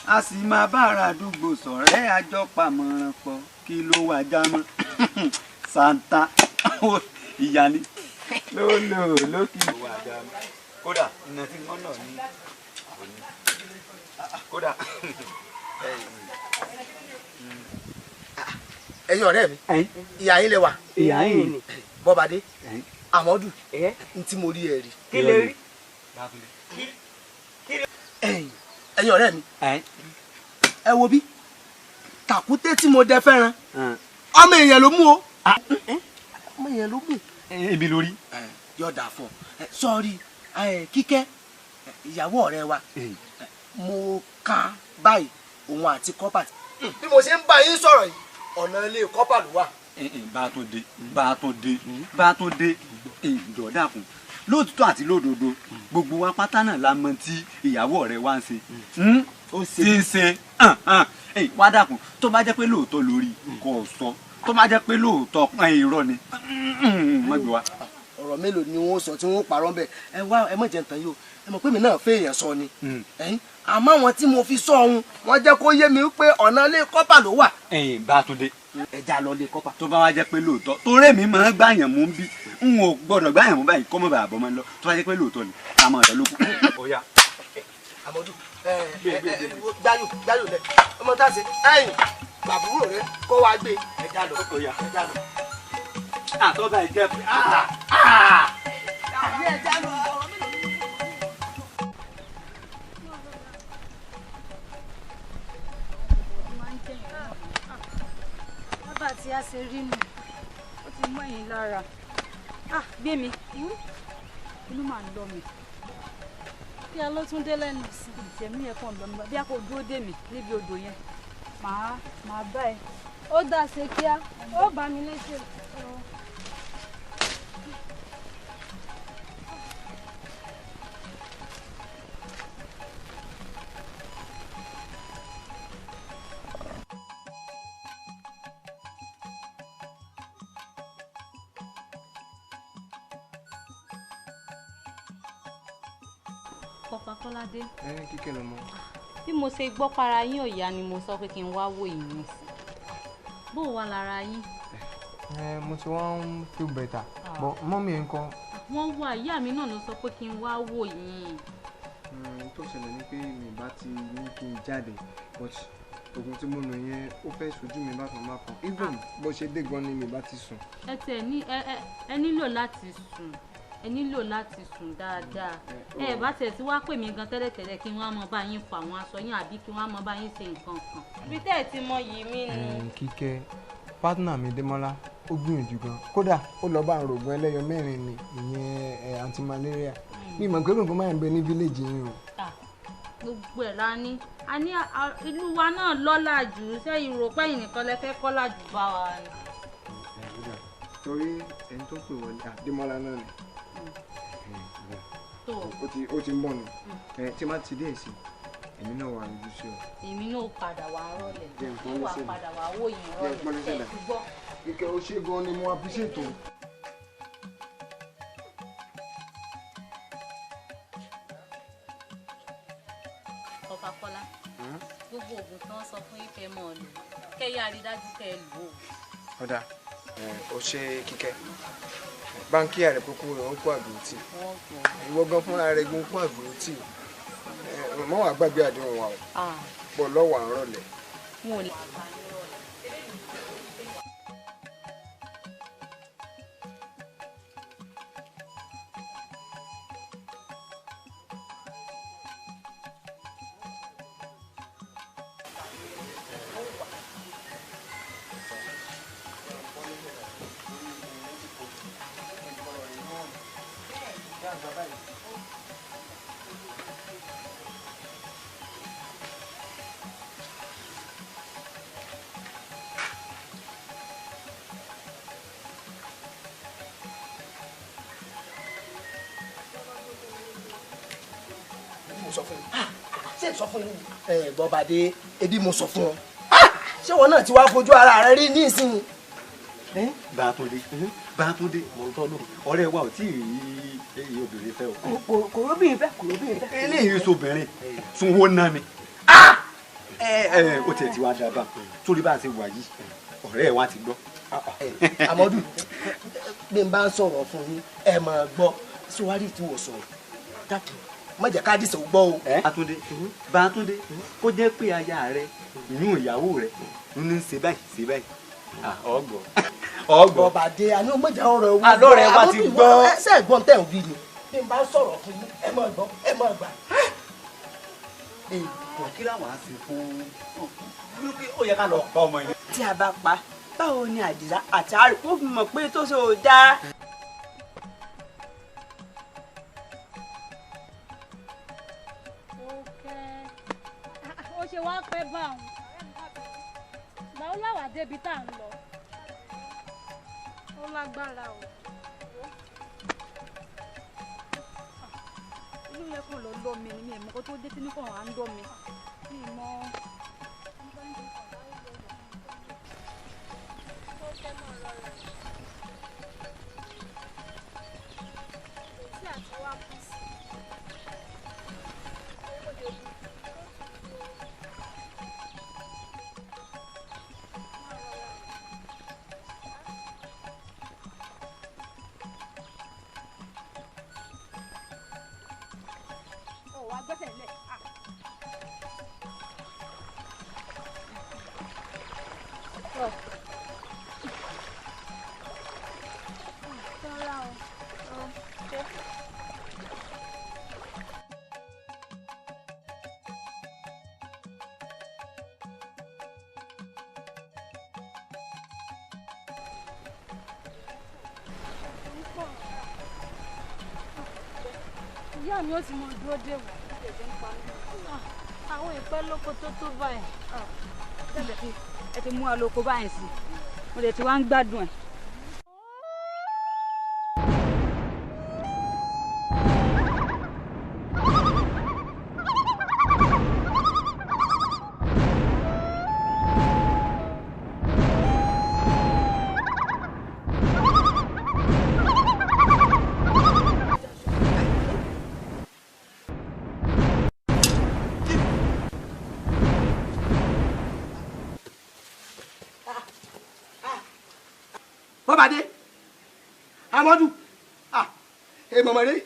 a sì máa bára àdúgbò sọ̀rẹ́ àjọ pàmọ̀ràn pọ̀ kí ló wà já mọ́ Santa ìyá ni ló lò lókì. Kódà ìnà tí wọ́n nà ní òní kódà. Ẹ̀yin ọ̀rẹ́ mi, ìyá yín lẹ wà. Ìyá yín ni. Bọ́badé, Àmọ́dù, n tí mo rí ẹ rí. Kí lè rí? Ẹ̀yin ọ̀rẹ́ mi, ẹ wo bí tàkúté tí mo dẹ fẹ́ràn ọmọ èèyàn ló mú o. Ọmọ èèyàn ló mú. Èmi lórí. Yóò dà fún ọ. Sọrí Kíkẹ́, ìyàwó ọ̀rẹ́ wa, mo ka báyìí òun àti kọ́pà. Bí mo ṣe ń bá yín sọ̀rọ̀ yìí, ọ̀nà ilé kọ́pà ló wà. Bátúndé, Bátúndé, Bátúndé, ìjọ dákun, lóòtítọ́ àti lódodo gbogbo wa pátá náà la mọ̀ tí ìyàwó ọ̀rẹ́ wa ń ṣe tí ń ṣe. Wá dákun, tó bá jẹ́ pé lóòótọ́ lórí kò sọ, tó bá jẹ́ pé lóòótọ́ irọ́ ni má gbé wa. Ọ̀rọ̀ mélòó ni wọ́n sọ tí wọ́n parọ́ bẹ́ẹ̀? Ẹ wá, ẹ mọ̀ jẹ́ ntàn yìí o, ẹ mọ̀ pé mi náà fẹ́ èèyàn sọ ni, àmọ́ àwọn tí mo fi sọ ohun wọ́n jẹ́ kó yé mi pé ọ̀nà ilé kọ́pà ló wà. Bátúndé, ẹja lọ lé kọ́pà. Tó bá wá jẹ́ pé lóòótọ́, torí mi máa ń gbàyàn mú bí n ò gbọ́dọ̀ gbàyàn mú báyìí kọ́ mọ́ bàbá bọ́ máa ń lọ, tó bá jẹ́ pé lóòótọ́ ni a máa lọ lókun. Àmọ́dù, gbáyò gbáyò lẹ ọmọ tá a ṣe ẹ̀yìn bàbúrò rẹ kó wá gbé, ẹja lọ, ẹja lọ. Àtọ́ba ìjẹ́ pé. Ẹja lọ. Bàbá tí a ṣe rí nù, ó ti mú ẹ̀yìn lára. Gbé mi, inú màá ń lọ mi. Kí a ló tún dé lẹ́nu sí? Ìtẹ̀mí yẹn kàn lọ mi. Bí a kò dúró dè mí níbi odò yẹn, màá bá ẹ. Ó dà ṣe kíá, ó bá mi léṣe. Kọ́pà Kọ́ládé. Kíkẹ́ lọmọ. Bí mo ṣe gbọ́ para yín ò yá ni mo sọ pé kí n wá wò yín sí. Bó wà lára yín? Mo ti wá ń feel better, but mọ́mí ẹ̀ ń kọ́. Wọ́n wà, ìyá mi náà ló sọ pé kí n wá wò yín. Tó ṣẹlẹ̀ ni pé mi bá ti ní kí n jáde, but oògùn tí mo lò yẹn ó fẹ́ sojú mi bákan bákan, even bó ṣe dé gan ni mi bá ti sùn. Ẹ tiẹ̀ ní ẹ nílò láti sùn, ẹ nílò láti sùn dáadáa. Ẹ bá tiẹ̀ ti wá pè mí gan tẹ́lẹ̀tẹ́lẹ̀ kí wọ́n á mọ bá yín fọ àwọn aṣọ yín àbí kí wọ́n á mọ bá yín ṣe nǹkan kan. Ibi tẹ́ ẹ ti mọ yìí mí ni. Kíkẹ́, pátánà mi Démọ́lá ó gbìyànjú gan, kódà ó lọ bá àrògùn ẹlẹ́yọ mẹ́rin ni, ìyẹn anti-malaria. Mi mọ̀ pé nǹkan máa ń bẹ ní fíléèjì yín o. Gbogbo ẹ̀ la ní, a ní ìlú wa náà lọ́lá jù, sẹ́yìn rò pé ẹ̀yin nìkan lẹ fẹ́ kọ́lá jù bá wa ni. Torí ẹni tó pè wọlé Démọ́lá náà ni ó ti ń bọ̀ nù, tí má ti dé ìsìn èmi náà wà lójú sí ọ. Èmi náà padà wà rọlẹ̀, èmi wà padà wà wò yín rọlẹ̀, ẹ ti gbọ́. Kíkẹ́, ó ṣe gan ni mo appreciate o. Kọ́pà Kọ́lá, gbogbo oògùn tí wọ́n sọ fún yín kẹ́ mọ́ ọ lò, kẹ́ yá rí dájú kẹ́ ẹ lò ó. Ọ̀dà, ó ṣe Kíkẹ́, báńkì àrẹ kúkú rẹ̀ ń kó àgbòrò tì, ìwọ gan fúnra rẹ̀ gan kó àgbòrò tì, mọ́ wàá gbàgbé àdéhùn wa o, pọ̀ lọ́wọ́ àárọ̀ lẹ̀. Ṣé sọ fún yín? Ẹ Bọ́badé, ebi mo sọ fún ọ. Ṣé wọn náà ti wá fojú ara rẹ rí nísìnyí? Bátúndé, Bátúndé, ọ̀rẹ́ wa ò tí ì rí obìnrin fẹ́ o. Kò róbìnrin fẹ́, kò róbìnrin fẹ́. Eléyìí sobìnrin sunwó ná mi. Ó tiẹ̀ ti wá dábàá torí bá a ṣe wà yìí, ọ̀rẹ́ wa ti gbọ́. Àmọ́dù, bí n bá ń sọ̀rọ̀ fún yín, ẹ máa gbọ́. Síwájú tí wò sọ̀rọ̀, dákun, má jẹ́ ká dìsẹ̀ gbọ́ o. Bátúndé, Bátúndé, kó jẹ́ pé aya rẹ, ìyún ìyàwó rẹ, ń ṣe báyìí ṣe báyìí. Ọgbọ ọgbọ. Bọ́badé, àní ọmọ ìjà ọ̀rọ̀ ewu. Àlọ́ rẹ wa ti gbọ́. Ṣé ẹ̀gbọ́n tẹ̀ ń wí ni? Bí n bá sọ̀rọ̀ fún yín, ẹ máa gbọ́, ẹ máa gbà. Kí láwọn á sì fún ó yẹ ká lọ pa ọmọ yẹn. Tí a bá pa, báwo ni Àdìsá àti àrùkù fi mọ̀ pé tó ṣe ò dáa? báwọn. Gbà ó láwà débi tá à ń lọ. Ó lágbára o. Inú yẹ kó lọ lọ mi ni mi mọ̀ kó tó dé tí ní kàn á ń dọ́ mi. Mi mọ̀. Ìyá mi ó ti mọ dúró dè wọ́n. Àwọn ìpẹ́ lóko tó tó báyìí. Ẹ ti mú wa lóko báyìí sí, mo lè ti wá ń gbádùn ẹ̀. Bọ́badé Amadu, èmọ̀mọ̀rẹ́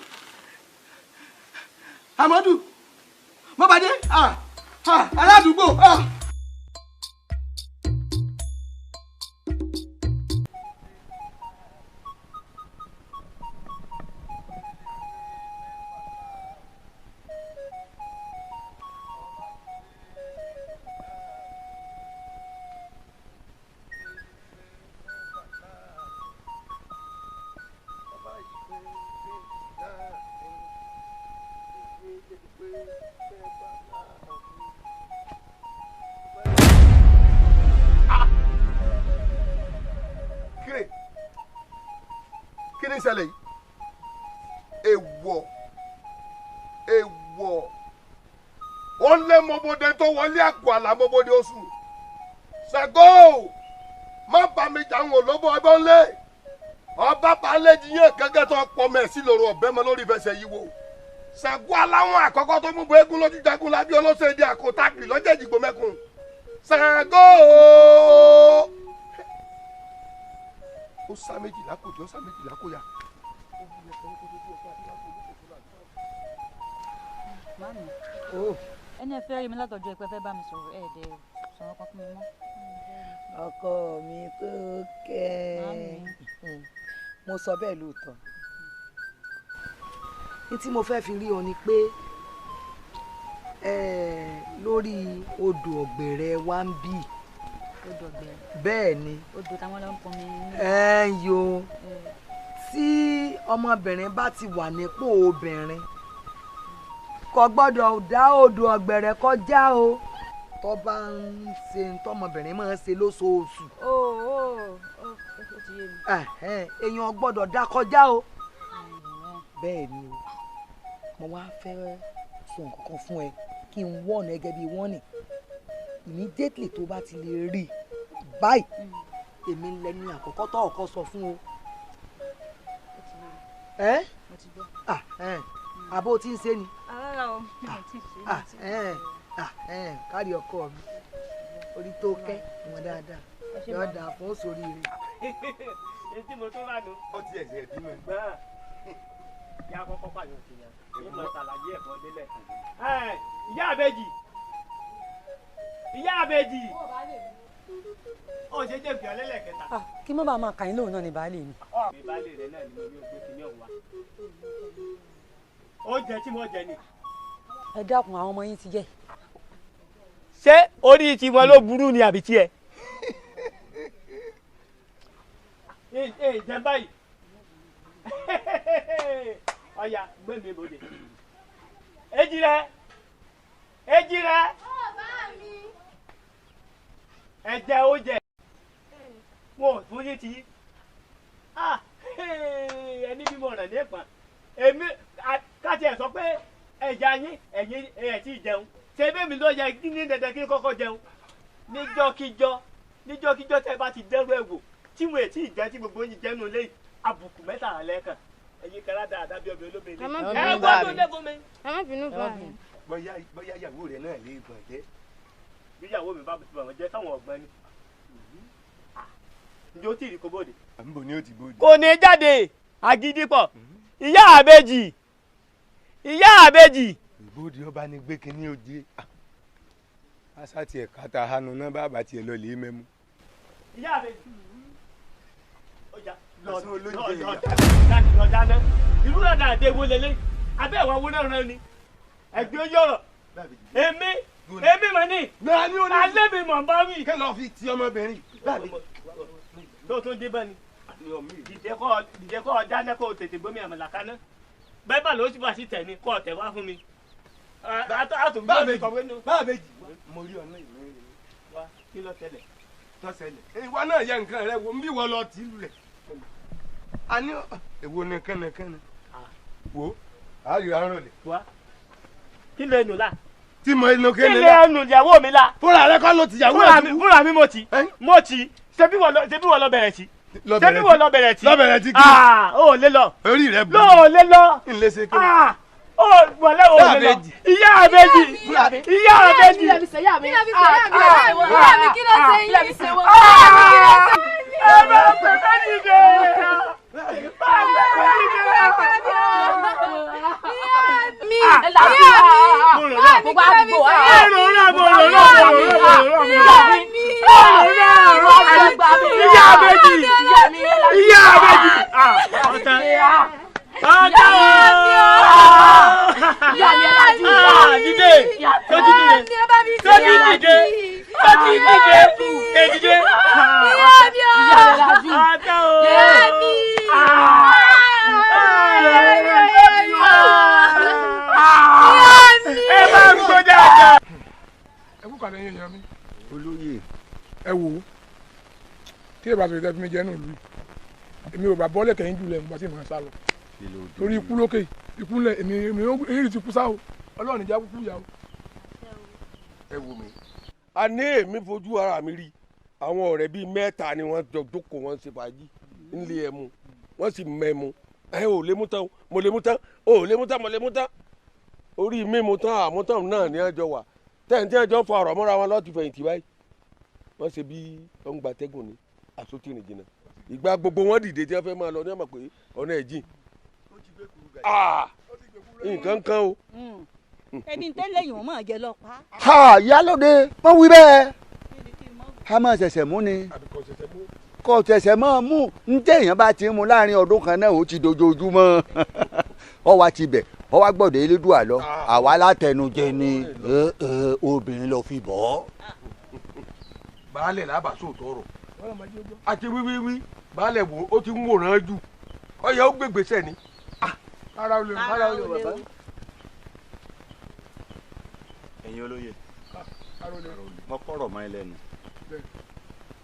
Amadu, Bọ́badé aládùúgbò. Kí ni ṣẹlẹ̀ yìí? Èèwọ̀ èèwọ̀, ó lé mọ́bọdé tó wọlé àgọ́ àlàmọ́bọdé oṣù Ṣàngó, má bà mí jà ń wò lóbó ọgbọ́n lé ọba balẹ̀ jiyàn gẹ́gẹ́ tó pọ̀ mẹ́ sí lóru ọ̀bẹ mọ́ lórí ìfẹsẹ̀ yìí wò. Ṣàngó aláwọn àkọ́kọ́ tó mú bo eégún lójú jagun lábí ọlọ́sẹ̀ èdè àkótàkì lọ́jọ́ ìdìgbò mẹ́kun. Ṣàngó ó sá méjìlá kò jọ sá méjìlá kò yá. Mami, ẹni ẹ fẹ́ rí mi látọjọ́ ẹ pé fẹ́ bá mi sọ̀rọ̀ ẹ̀ dẹ̀ sọ̀rọ̀ kan fún mi mọ́. Ọkọ mi tó kẹ́, mo sọ bẹ́ẹ̀ lóòótọ́. Ní tí mo fẹ́ fi rí ọ ni pé lórí odò ọ̀gbẹ̀rẹ̀ wa ń bì. Odò ọ̀gbẹ̀rẹ̀. Bẹ́ẹ̀ ni. Odò táwọn lọ ń pọnmi. Ẹ ń yo, tí ọmọbìnrin bá ti wà nípò obìnrin kò gbọ́dọ̀ dá odò ọ̀gbẹ̀rẹ̀ kọjá o, tó bá ń ṣe tọmọbìnrin máa ń ṣe lóṣooṣù. Ó ó ó ti yé mi. Èèyàn gbọ́dọ̀ dá kọjá o. Bẹ́ẹ̀ ni o, mo wá fẹ́ sọ nǹkan kan fún ẹ kí n wọ̀nà ẹ gẹ́gẹ́ bí wọ́nì. Immediately tó bá ti lè rí báyìí, èmi ń lẹni àkọ́kọ́ tó ọkọ sọ fún o. Ẹ àbó tí ń ṣe ni. Rárá o, mi ò tí ì ṣe. Kárí ọkọ mi, orí tó kẹ́ wọn dáadáa, yóò dáa fún sórí rẹ. Etí mo tún rà nù. Ó ti ẹ̀sẹ̀ bí mi. Ìyá kọ́kọ́ pààyàn sí yẹn, èyí mọ̀ ṣàlàyé ẹ̀fọ́ délẹ̀. Ìyá àbẹ́jì, ìyá àbẹ́jì, ó ṣe jẹ́ ìpìlẹ̀ lẹ́lẹ́kẹta. Kí mọ́ bá máa kà yín lóhùn náà ní baálé mi. Mi baálé rẹ̀ náà ni mo ní o gbé kinní ọ̀hún wá. Oúnjẹ tí mo jẹ ni. Ẹ dákun, àwọn ọmọ yín ti jẹ. Ṣé orí tiwọn ló burú ni àbí tiẹ̀? Ee jẹ báyìí. Ọ̀ya gbé mi bòde. Èjì rẹ̀, èjì rẹ̀. Ó bá mi. Ẹ jẹ oúnjẹ. Wọn ò fún yín ti yín. Ẹni bímọ ọ̀ràn ní ẹ̀pọ̀n. Èmi káti ẹ̀ sọ pé ẹja yín ẹ̀yin ẹ̀ tí jẹun. Ṣé bẹ́ẹ̀ mi ló yẹ ní dandan kí n kọ́kọ́ jẹun? Níjọ́kíjọ́ tẹ́ bá ti dẹ́rù ẹ̀ wò tí mo ẹ̀ tí ì jẹ́ tí gbogbo yín jẹ́nu lé àbùkù mẹ́tàlá lẹ́ẹ̀kan. Ẹ̀yin kan ládàá bí ọbẹ̀ olóbìnrin. Ẹ gbọ́dọ̀ lé fún mi. Ẹ má bínú bá mi. Bóyá ìyàwó rẹ náà lè gbọ̀n jẹ́. Bí ìyàwó mi bá ti bọ̀ wọ́n jẹ́ sáwọn ọ̀gbọ́n ni. Ǹjẹ́ ó tí ì rí kó bóde? Àǹbò ni ó ti bóde. Kò ní jáde agídí pọ̀. Ìyá àbèjì. Ìyá àbèjì. Ìbòdì ọba ni gbé kínní oje. Asa tiẹ̀ kàtà hanu náà bàbá tiẹ̀ lọ lè mẹ́mu. Ìyá àbèjì. Ọjà lọ lọ dáná. Irú náà dàdé wo lélẹ̀. Abẹ́ ìwà wo náà rán ni. Ẹ̀gbẹ́ yọ̀rọ̀. Èmi èmi mọ̀ ní. Alẹ́ mi mọ̀ bá wí. Kí ló fi ti ọmọbìnrin? Tó tún dé bá ni. Dìde kọ́ ọ dáná kó o tètè gbómi àmàlà kaná. Bẹ́ẹ̀ bá ló sì bá sí tẹ̀ ni kọ́ ọ tẹ̀ wá fún mi. Báàbèjì mo rí ọ̀nà ìmọ̀ wá kí ló tẹ̀lẹ̀. Tọ́sẹ̀lẹ̀. Ìwọ náà yẹ nǹkan rẹ wo ń bí wọ́n lọ tì í lulẹ̀. A ní èwo ni kẹ́nẹkẹ́nẹ. Wo àárẹ̀ àárọ̀ lẹ̀. Wá kí ló ẹnu la. Tí mo inú kéde la. Kí ló ẹnu ìyàwó mi la. Fúnra rẹ kọ́ ló ti yàwó ẹ̀. Fúnra mi mo ti. Mo ti. Ṣebí wọ́n lọ bẹ̀rẹ̀ sí. Ṣebí wọ́n lọ bẹ̀rẹ̀ tí. Lọ bẹ̀rẹ̀ tí kí. Ó lé lọ. Orí rẹ bù. Ló lé lọ. N lè ṣe kí. Ó wọlé ó lé lọ. Ìyá àbèjì. Ìyá àbèjì. Ìyá mi ìyá mi ìyá mi kí ló ṣe yín? Ìyá mi ṣe wọ́n. Ẹ bá pè mí dìde. Bá pè mí dìde. Mi ìyá mi ìyá mi kí ló fi ṣe? Ìyá àbèjì. Ìyá àbèjì. Ọ̀tá. Ọ̀tá Ìyá mi ẹ lajú. Dìde. Tójú dìde. Tójú dìde. Tójú dìde. Èdìde. Ìyá mi o. Ìyá mi lajú. Ọ̀tá o. Ìyá mi. Ẹ bá ń gbọ́ dáadáa. Ẹ kú kàlẹ́ yín èèyàn mi. Olóyè. Ẹ wò ó tí ẹ bá sọ ìtẹ́fún mi jẹ́ nù lùi èmi ò bá bọ́ọ̀lẹ̀ kẹ́yìn jù lẹ̀ nígbà tí màá sá lọ torí ikú lókè ikú ńlẹ̀ èmi èmi èyí ti kú sá o Ọlọ́run ìjà kúkú yà o. Ẹ wò mí. A ní èmi fojú ara mi rí àwọn ọ̀rẹ́ bíi mẹ́ta ni wọ́n jọ jókòó wọ́n ṣe fàájì nílé ẹmu wọ́n sì mẹ́mu ẹ ò lè mú tán mo lè mú tán o ò lè mú tán mo lè mú tán orí mímu tán àmútán náà ni wọ́n jọ wà tẹ́ǹtẹ́ ẹjọ́ fa ọ̀rọ̀ mọ́ra wọn lọ́ọ́ ti fẹ̀yìntì báyìí wọ́n ṣe bí wọ́n ń gbatẹ́gùn ni àsotìrìn jìnnà ìgbà gbogbo wọn dìde tí wọ́n fẹ́ máa lọ ní ọmọ pé ọ̀nà ẹ̀ jìn nǹkan kan o. Ẹbí ń tẹ́lẹ̀ yìí wọ́n máa jẹ lọ́pàá. Ha ìyálóde wọ́n wí bẹ́ẹ̀ a máa ṣẹ̀ṣẹ̀ mú ni kò ṣẹ̀ṣẹ̀ máa mú ń tẹ̀yàn bá ti mú láàrin ọdún kan náà ó ti dojoojúmọ́ ọ wá ti bẹ̀ ọ wá gbọ́dọ̀ elédùà lọ àwa látẹnujẹ ni obìnrin lọ fi bọ́. Baálẹ̀ làbàṣọ tọrọ àti wíwíwí baálẹ̀ wo ó ti ń wòran jù ọyẹ ó gbégbèsè ni. Ara olè ara olè bàbá. Ẹ̀yin olóye mo kọ̀rọ̀ mọ́ ẹ lẹ́nu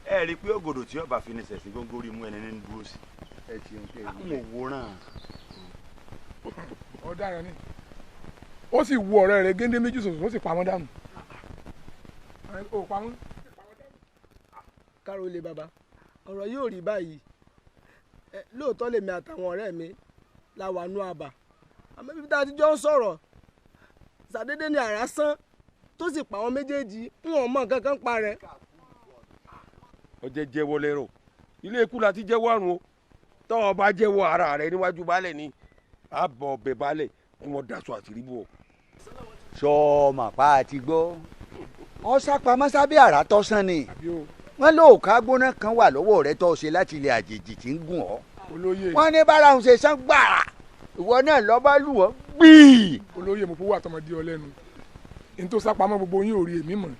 ẹ rí i pé ògòdò tí ọba fi ní sẹ̀sìn góńgó rí mú ẹni ní dúró sí i n ò wòran. Ọ̀daràn ni ó sì wo ọ̀rẹ́ rẹ̀ géńdé méjì ṣoṣo ó sì pamọ́ dànù. Ó pamọ́. Kárólé bàbá ọ̀rọ̀ yóò rí báyìí lóòótọ́ lèmi àtàwọn ọ̀rẹ́ mi la wà nú àbà àmọ́ ibi tá a ti jọ ń sọ̀rọ̀ ṣàdédé ni àrá sán tó sì pa àwọn méjèèjì ń wọ̀n mọ́ nǹkan kan pa rẹ̀. Ọjẹ jẹ́wọ́ lẹ́rọ̀ ilé ikú la ti jẹ́wọ́ àrùn o tọ́ ọ bá jẹ́wọ́ ara rẹ níwájú baálẹ̀ ni àbọ̀ ọbẹ̀ baálẹ̀ kí wọ́n daṣọ àṣírí bò. Sọ màpá àti gbọ́ ọ sápamọ́ sábẹ́ àrá tọ́sán ni wọ́n lóò ká gbóná kan wà lọ́wọ́ rẹ tó ṣe láti ilẹ̀ àjèjì tí ń gùn ọ́. Wọ́n ní bára òun ṣe sán gbàrà ìwọ náà lọ́ bá lù wọ́n gbìí. Olóyè mo fowó àtọmọdé ọ lẹ́nu n tó sápamọ́ gbogbo yín ò rí èmi mọ̀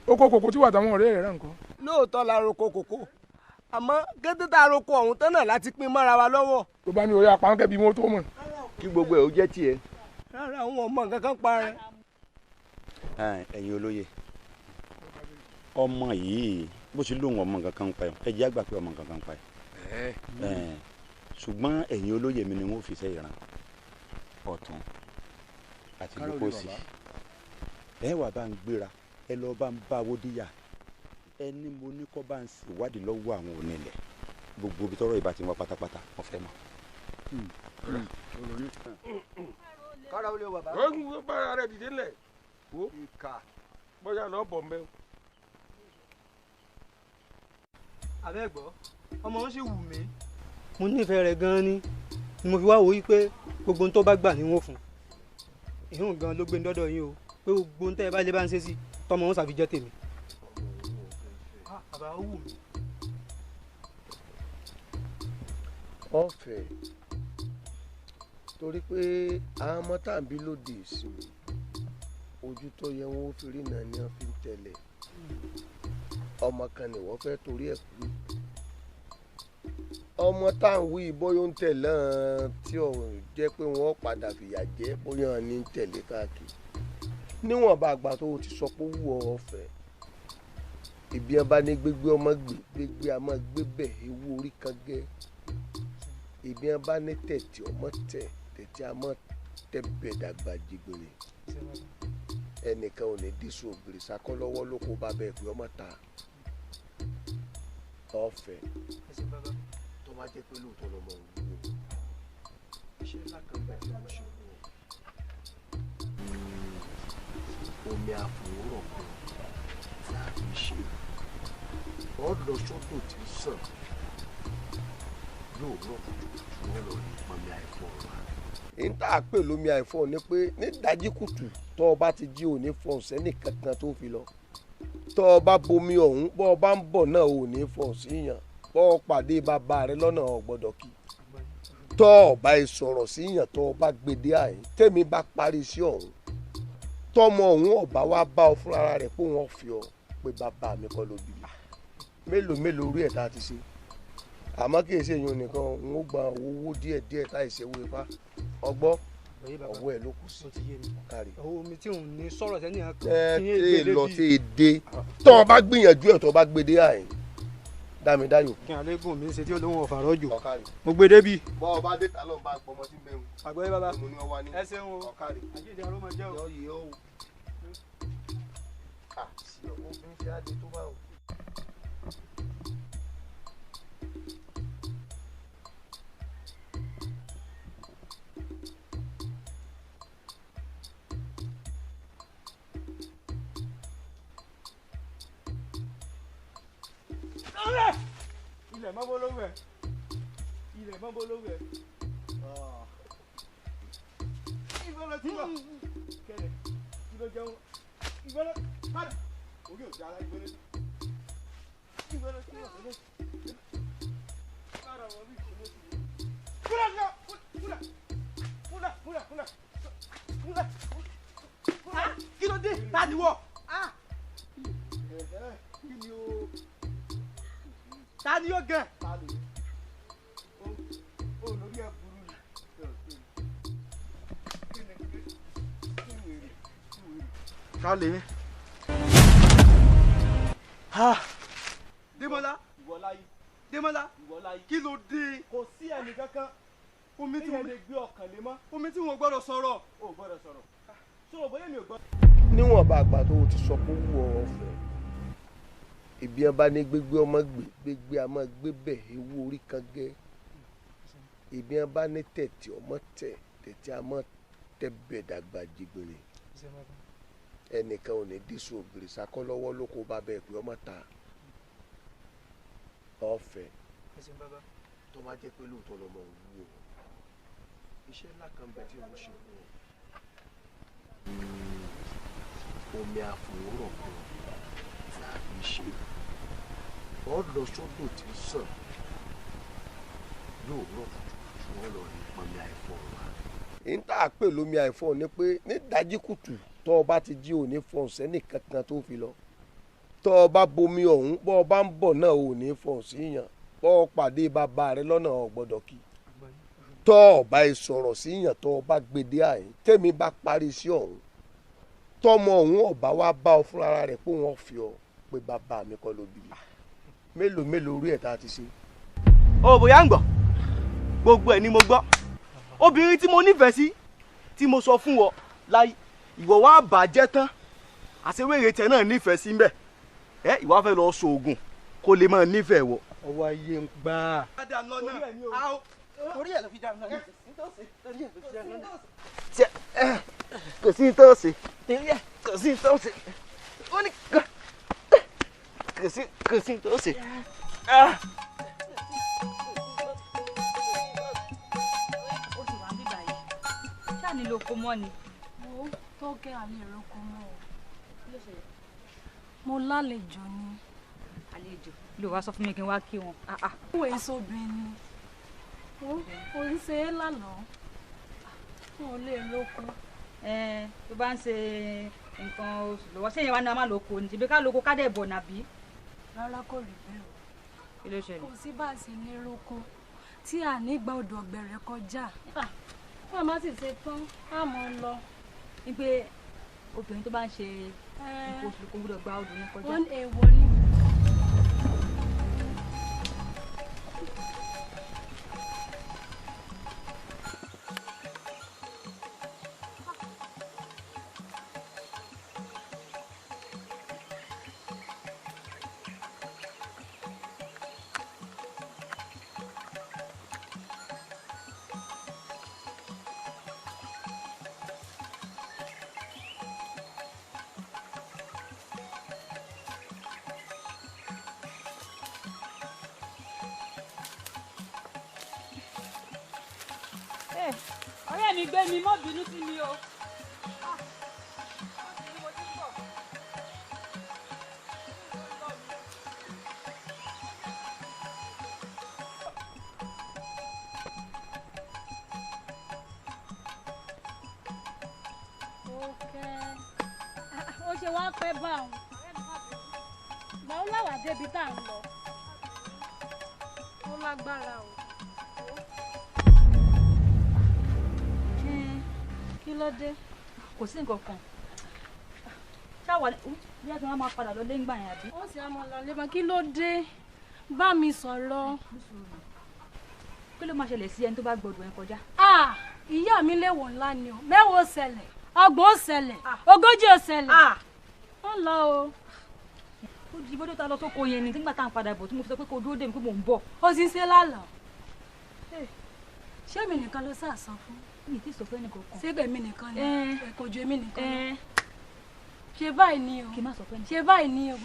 ó kó kòkó tí wà táwọn ọ̀rẹ́ rẹ̀ rà nǹkan. Lóòótọ́ la roko kòkó àmọ́ kété tá a roko ọ̀hún tán náà láti pín mọ́ra wa lọ́wọ́. Tó bá ní orí apá kẹ́bi wọn tó mọ̀. Kí gbogbo ẹ̀ ó jẹ́ tiẹ̀. Rárá àwọn ọmọ nǹkan kan pa rẹ. Ẹ̀yin olóye ọmọ yìí Bó ṣe lóun ọmọ nǹkan kan ń pa ẹ̀, ẹ jẹ́ àgbà pé ọmọ nǹkan kan ń pa ẹ̀. Ṣùgbọ́n ẹ̀yin olóyè mi ni wọ́n fi iṣẹ́ ìran ọ̀tún àti lókòsì. Ẹ wà bá ń gbéra, ẹ lọ bá ń bá Awódíyà, ẹni mo ní kọ́ bá ń ṣèwádìí lọ́wọ́ àwọn onílẹ̀ gbogbo ibi tọ́rọ̀ ìbá ti wá pátápátá, wọ́n fẹ́ mọ̀. Kára ó lé o bàbá. Ó ń bára rẹ̀ dìde ńlẹ̀ wo bóyá lọ́ọ́ bọ̀ mbẹ́ o. Àbẹ́gbọ́ ọmọ ń sì wù mí. Mo nífẹ̀ẹ́ rẹ̀ gan-an ni mo fi wá wò ó pé gbogbo ohun tó bá gbà ni wọ́n fún un. Ìhùn gan ló gbé ní dọ́dọ̀ yín o, pé gbogbo ohun tẹ́ ẹ bá lè bá ń ṣe sí tọmọ wọn ṣàfijọ́ tèmi. Bàbá, ó wù mí. Ọ̀fẹ́ torí pé àwọn ọmọ tá à ń bí lóde ìsìn, ojú tó yẹ wọn ó fi rí náà ni wọ́n fi ń tẹ̀lé. Ọmọ kan ni wọ́n fẹ́ torí ẹ̀ kú. Ọmọ tá à ń wí bóyá ń tẹ̀lé tí ò jẹ́ pé wọ́n padà fìyà jẹ, bóyá ní ń tẹ̀lé káàkiri. Níwọ̀nba àgbà tó o ti sọ pé ó wù ọ́ ọ̀fẹ́, ìbí ẹ bá ní gbégbé ọmọ gbé gbégbé a máa gbé bẹ̀ ewu orí kan gẹ́. Ìbí ẹ bá ní tẹ̀tì ọmọ tẹ̀ tẹ̀tì a máa tẹ̀ bẹ̀ dàgbà jìgbìnrin. Ẹnìkan ò ní dísù ògiri sakọ́ lọ́wọ́ ló kó bá bẹ́ẹ̀ pé ọmọ ta ọ̀fẹ́. Tó bá jẹ́ pé lóòótọ́ lọmọ òun wò, iṣẹ́ ńlá kan bẹ́ẹ̀ tí mo ṣe fún ọ. Omi àfòwúrọ̀ kan láàbí ṣe ọ lọ sódò tí ń sàn lóòrọ̀ kùtùkùtù, wọn lọ rí pọnmi àìfọ wa. N tá a pè lómi àìfọ ni pé ní ìdájí kùtù tó o bá ti jí, ò ní fọ sẹ́nì kankan tó fi lọ. Tó o bá bomi ọ̀hún, bọ́ ọ bá ń bọ̀ náà, ò ní fọ síyàn. Bọ́ ọ pàdé bàbá rẹ lọ́nà, ò gbọ́dọ̀ kí. Tó o bá sọ̀rọ̀ síyàn, tó o bá gbèdé àyín tèmi bá parí sí ọ̀hún, tọmọ ọ̀hún ọ̀bá wa bá ọ fúnra rẹ̀ pé wọ́n fi ọ pé bàbá mi kọ́ ló bí mi. Mélòó mélòó orí ẹ̀ tá a ti ṣe, àmọ́ kì í ṣe èèyàn nìkan n ó gba owó díẹ̀ díẹ̀ táì ṣe owó ipá ọgbọ́ ọwọ́ ẹ̀ ló kù sí kárí. Owó mi tí òun ní sọ̀rọ̀ sẹ́ni kan. Ẹ tẹ́ lọ tẹ́ ẹ dé, tọ́ ọ bá gbìyànjú ẹ̀, tọ́ ọ bá gbé dé àyìn dámidáyò. Kí alégùn mi ṣe tí olóhùn ọ̀fà rọ́jò mo gbé débi. Bọ́ ọ bá dé ta ló ń bá gbọmọ sí mẹ́rin. Àgbọ̀yé bàbá, mo ní ọ wá ní. Ẹ ṣeun o, àjíǹde aró máa jẹ́ o. Yọ yìí ó wù. Àti obìnrin ṣe á di tó bá wù. Ilẹ̀ mọ́ bó lówó ẹ̀, ilẹ̀ mọ́ bó lówó ẹ̀. Ìbọn lọ tí bọ̀ kẹlẹ̀, ìbọn jẹun, ìbọn lọ padà orí òjò ara ìbọn lọ, ìbọn lọ tí bọ̀ kẹlẹ̀ padà wọ́n bí ìbọn lọ tí bọ̀. Kúlẹ̀ kúlẹ̀ kúlẹ̀ kúlẹ̀ kúlẹ̀ kúlẹ̀ kúlẹ̀. Kí ló dé? Ta ni wọ́? Kí ni o? Ta ni yóò gẹ̀? O lórí ẹ burú ni. Ká lè mi. Démọ́lá, Démọ́lá, kí ló dé? Kò sí ẹnì kankan. Omi tí mo lè gbé ọkàn lé mọ́. Omi tí mo gbọ́dọ̀ sọ̀rọ̀. O gbọ́dọ̀ sọ̀rọ̀. Sọ̀rọ̀ bóyá mi ò gbọ́. Níwọ̀nba àgbà tó o ti sọ pé ó wù ọ́ ọ̀fẹ́, ìbí ẹ bá ní gbégbé ọmọ gbé gbégbé a máa gbé bẹ̀ ewu orí kan gẹ́. Ìbí ẹ bá ní tẹ̀tì ọmọ tẹ̀ tẹ̀tì a máa tẹ̀ bẹ̀ dàgbà jìgbìnrin. Ẹnìkan ò ní dísù ògiri sakọ́ lọ́wọ́ ló kó bá bẹ́ẹ̀ pé ọmọ ta ọ̀fẹ́. Tó bá jẹ́ pé lóòótọ́ lọmọ òun wù ọ́, iṣẹ́ ńlá kan bẹ tí mo ṣe fún ọ. Omi àfòwúrọ̀ kan làbí ṣe ọ lọ sódò tí ń sàn lóòrọ̀ kùtùkùtù, wọn lọ rí pọnmi àìfọ wa. N tá a pè lómi àìfọ ni pé ní ìdájí kùtù tó o bá ti jí, ò ní fọ sẹ́nì kankan tó fi lọ. Tó o bá bomi ọ̀hún, bọ́ ọ bá ń bọ̀ náà, ò ní fọ síyàn. Bọ́ ọ pàdé bàbá rẹ lọ́nà, ò gbọ́dọ̀ kí. Tó o bá sọ̀rọ̀ síyàn, tó o bá gbèdé àyín tèmi bá parí sí ọ̀hún, tọmọ ọ̀hún ọ̀bá wa bá ọ fúnra rẹ̀ pé wọ́n fi ọ pé bàbá mi kọ́ ló bí mi. Mélòó mélòó orí ẹ̀ tá a ti ṣe. O bóyá ń gbọ́, gbogbo ẹ̀ ni mo gbọ́. Obìnrin tí mo nífẹ̀ẹ́ sí tí mo sọ fún ọ láyé, ìwọ wá bàjẹ́ tán, àṣewéré tẹ náà nífẹ̀ẹ́ sí mbẹ̀. Ẹ ìwọ fẹ́ lọ sóògùn kó lè máa nífẹ̀ẹ́ wọ. Ọwọ́ ayé ń gbà. Orí ẹ̀ ló fi dá mi lọ. Kò sí tó ṣe, kò sí tó ṣe, ó ní kò sí tó ṣe. Ó sì wá ń bíbá yìí ṣáà nílò oko mọ́ ni. Mo tó kẹ́ àlè ìrókò mọ́ o. Mo lálejò ni. Àlejò ló wá sọ fún mi kí n wá kí wọn. Ó èso obìnrin ni ó ń ṣe é lánàá, n ò lè lóko. Tó bá ń ṣe nǹkan oṣù lọ́wọ́ ṣé ìyẹn wá ní a máa lóko ní ṣebí ká lóko ká dẹ̀ bọ̀ nàbí. Rárá kò rí bẹ́ẹ̀ o. Kí ló ṣẹlẹ̀? Kò sí bá a ṣe lè roko tí a ní gba odò ọ̀gbẹ̀rẹ̀ kọjá. Wọ́n má sì ṣe tán á mọ̀ ọ́ lọ. Ní pé obìnrin tó bá ń ṣe nǹkan oṣù kò gbọ́dọ̀ gba odò yẹn kọjá. Wọ́n èèwọ̀ ni. Ọ̀rẹ́ mi gbé mi, má bínú sí mi o. Ó ṣe wá pẹ́ bá òun. Ìgbà ó láwà débi tá à ń lọ. Ó lágbára o. Kí ló dé? Kò sí nǹkan kan. Ṣáwa bí a ti máa padà lọ léǹgbà yẹn àbí? Ó sì á máa lọ lé mọ́. Kí ló dé? Bá mi sọ̀rọ̀. Kí ló máa ṣẹlẹ̀ sí ẹni tó bá gbọ́dọ̀ ẹ kọjá? Ìyá mi léwọ̀ ńlá ni o. 10 ó ṣẹlẹ̀, 30 ó ṣẹlẹ̀, 40 ó ṣẹlẹ̀. Ó ń lọ o. Ó di bọ́dọ̀ ta lọ sóko yẹn ni nígbà tá à ń padà bọ̀ tí mo fi sọ pé kó dúró dè mí pé mò ń bọ̀. Ó ti ń ṣe lálàá. Ṣé èmi nìkan ló sá sọ fún? Mi ì tí sọ fún ẹnì kankan. Ṣé èmi nìkan ni? Kò ju èmi nìkan lọ. Ṣe báyìí ni o. Kì í má sọ fún ẹnì. Ṣe báyìí ni o.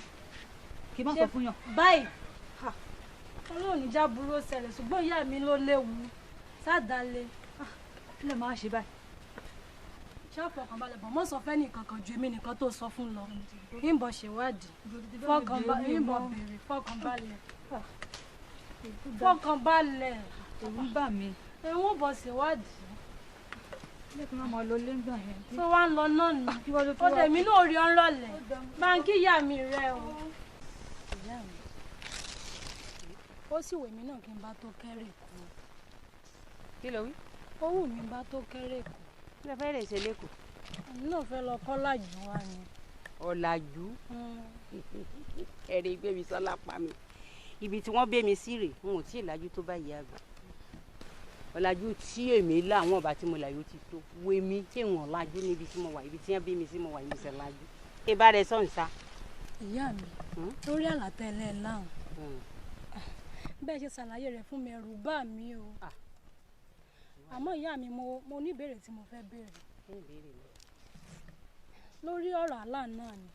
Kì í má sọ fún yàn. Báyìí. Ọlọ́run níjà burú ó ṣẹlẹ̀ ṣùgbọ́n ìyá mi ló léwu. Sádàlẹ̀. Kí ló máa ṣe báyìí? Ṣé fọkànbalẹ̀ bọ̀ mọ́ sọ fẹ́ nìkan kan ju èmi nìkan tó sọ fún lọ. Ìbọn ṣèwádìí. Fọkànbalẹ̀ ìbọn béèrè fọkànbalẹ̀. Fọkànbalẹ̀. Ẹ̀rù ń bà mí. Ẹ̀wọ̀n bọ̀ ṣèwádìí. Tó wá ń lọ náà nù. Ó dẹ̀ mí náà rí ọ́n rọ̀lẹ́. Báńkì ìyá mi rẹ o. Ìyá mi. Ó sì wèmí náà kí n bá tó kẹ́rì kú. Kí ló wí? Ó wù mí bá tó kẹ́rì kú. Kí ló fẹ́ lè ṣe lẹ́kọ̀ọ́? Èmi náà fẹ́ lọ kọ́ làjú wa ni. Ọ̀làjú? Ẹ̀rí gbé mi sọ́lá pa mi. Ibi tí wọ́n gbé mi sí rè, n ò tí ì lajú tó báyìí àgbà. Ọ̀làjú tí èmi là àwọn ọba tí mo là yóò ti tó. Wo èmi tí wọ́n lajú níbi tí mo wà, ibi tí wọ́n bí mi sí mo wà, ibi sẹ̀ lajú. Ṣé bá rẹ sọ̀n sá? Ìyá mi, lórí àlàtẹ̀lẹ̀ láhùn. Bẹ́ẹ̀ ṣe ṣàlàyé rẹ̀ fún mi, ẹ̀rù bà mí o. Àmọ́ ìyá mi, mo ní ìbéèrè tí mo fẹ́ béèrè. Lórí ọ̀rọ̀ àlá náà ni.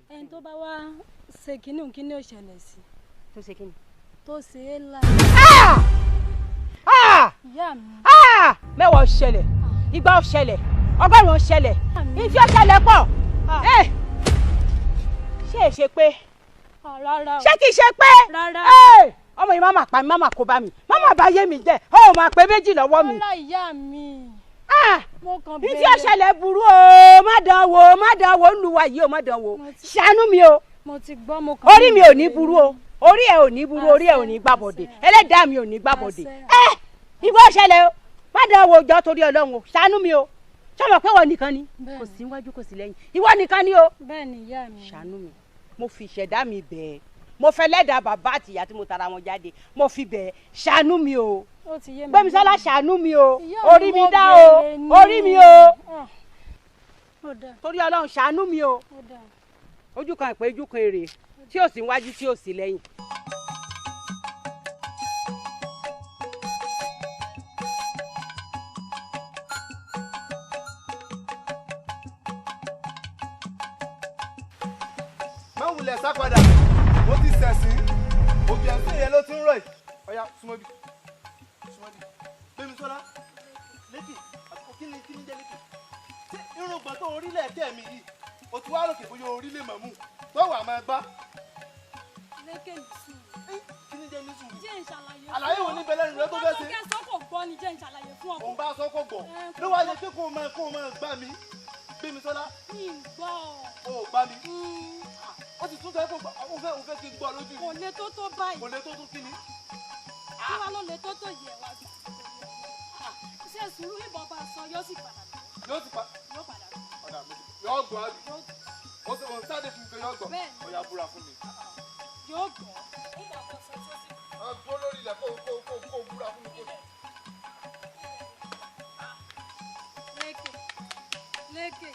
Ẹni tó bá wá ṣe kínní kínní ò ṣẹlẹ̀ sí. Tó ṣe kínní? Tó ṣe é là. Ìyá mi. 10 ó ṣẹlẹ̀, 20 ó ṣẹlẹ̀, 100 ó ṣẹlẹ̀, ìfi ó ṣẹlẹ̀ pọ̀. Ṣé è ṣe pé? Ṣé kìí ṣe pé? Ọmọ yìí má mà pa mi, má mà kó bá mi, má mà bá yé mi jẹ́, ó mà pé 2 lọ́wọ́ mi. Rárá ìyá mi. Mo kàn Ìfi ó ṣẹlẹ̀ burú o, má dán wò, má dán wò, ń lu wa yìí o, má dán wò. Ṣàánú mi o. Mo ti gbọ́, mo kàn. Orí mi ò ní burú o, orí ẹ ò ní burú, orí ẹ ò ní gbàbọ̀dè, ẹlẹ́dàá mi ò ní gbàbọ̀dè. Ìwọ ṣẹlẹ̀ o, má dán wò jọ torí Ọlọ́run o, ṣàánú mi o. Ṣé o mọ̀ pé ìwọ nìkan ni? Kò sí níwájú, kò sí lẹ́yìn. Ìwọ nìkan ni o. Bẹ́ẹ̀ ni ìyá mi. Ṣàánú mi, mo fi ìṣẹ̀dá mi bẹ̀ ẹ́. Mo fẹ́ lẹ́dàá bàbá àtìyá tí mo tara wọn jáde, mo fi bẹ̀ ṣàánú mi o. Gbémisọ́lá ṣàánú mi o, orí mi dá o, orí mi o. Torí Ọlọ́run ṣàánú mi o. Ojú kan ìpè ojú kan èrè tí ò sí wájú tí ò sí lẹ́yìn. Má wulẹ̀ sá padà, mo ti sẹ̀sìn, òbí ẹ̀sìn yẹn ló ti ń rọ̀ yìí. Ọ̀ya súnmọ́ bí, súnmọ́ bí. Gbémisọ́lá, lékè, àkókò kí ni jẹ́ lékè? Ṣé irùngbọ̀n tó orílẹ̀ ẹ̀kẹ́ mi yìí, o ti wá ròkè bóyá orílẹ̀ mọ̀mú, tó wà máa gbá. Lékè ní sùúrù. Kí ni jẹ́ ní sùúrù? Jẹ́ n ṣàlàyé. Àlàyé wo ní bẹ lẹ́nu rẹ tó fẹ́ ṣe? Mo bá sọ kò gbọ́ ni jẹ́ n ṣàlàyé fún ọ. Òun bá sọ kò gbọ́. Ló wá yẹ kí kò máa gbá mi. Gbémisọ́lá. Mi ì gbọ́. O ò gbá mi. Ó ti tún sọ pé òun fẹ́ kí n gbọ́ lójú. Kò le tó tó báyìí. Kò le tó tó kí ni? Kí wàá ló le tó tó yẹ wá sí? Ṣé sùúrù ìbọn bá sọ yóò sì padà lọ? Yóò ti pa. Yóò padà lọ. Ọ̀dà mi yóò gbọ́ àbí? Ó sì òun sáde fún mi pé yóò gbọ́. Bẹ́ẹ̀ni. Ó yá búra fún mi. Yóò gbọ́. Ìbọn bá sọ tí ó sì. A gbọ́ lórí ilẹ̀ kó kó búra fún mi kó. Lékè. Lékè.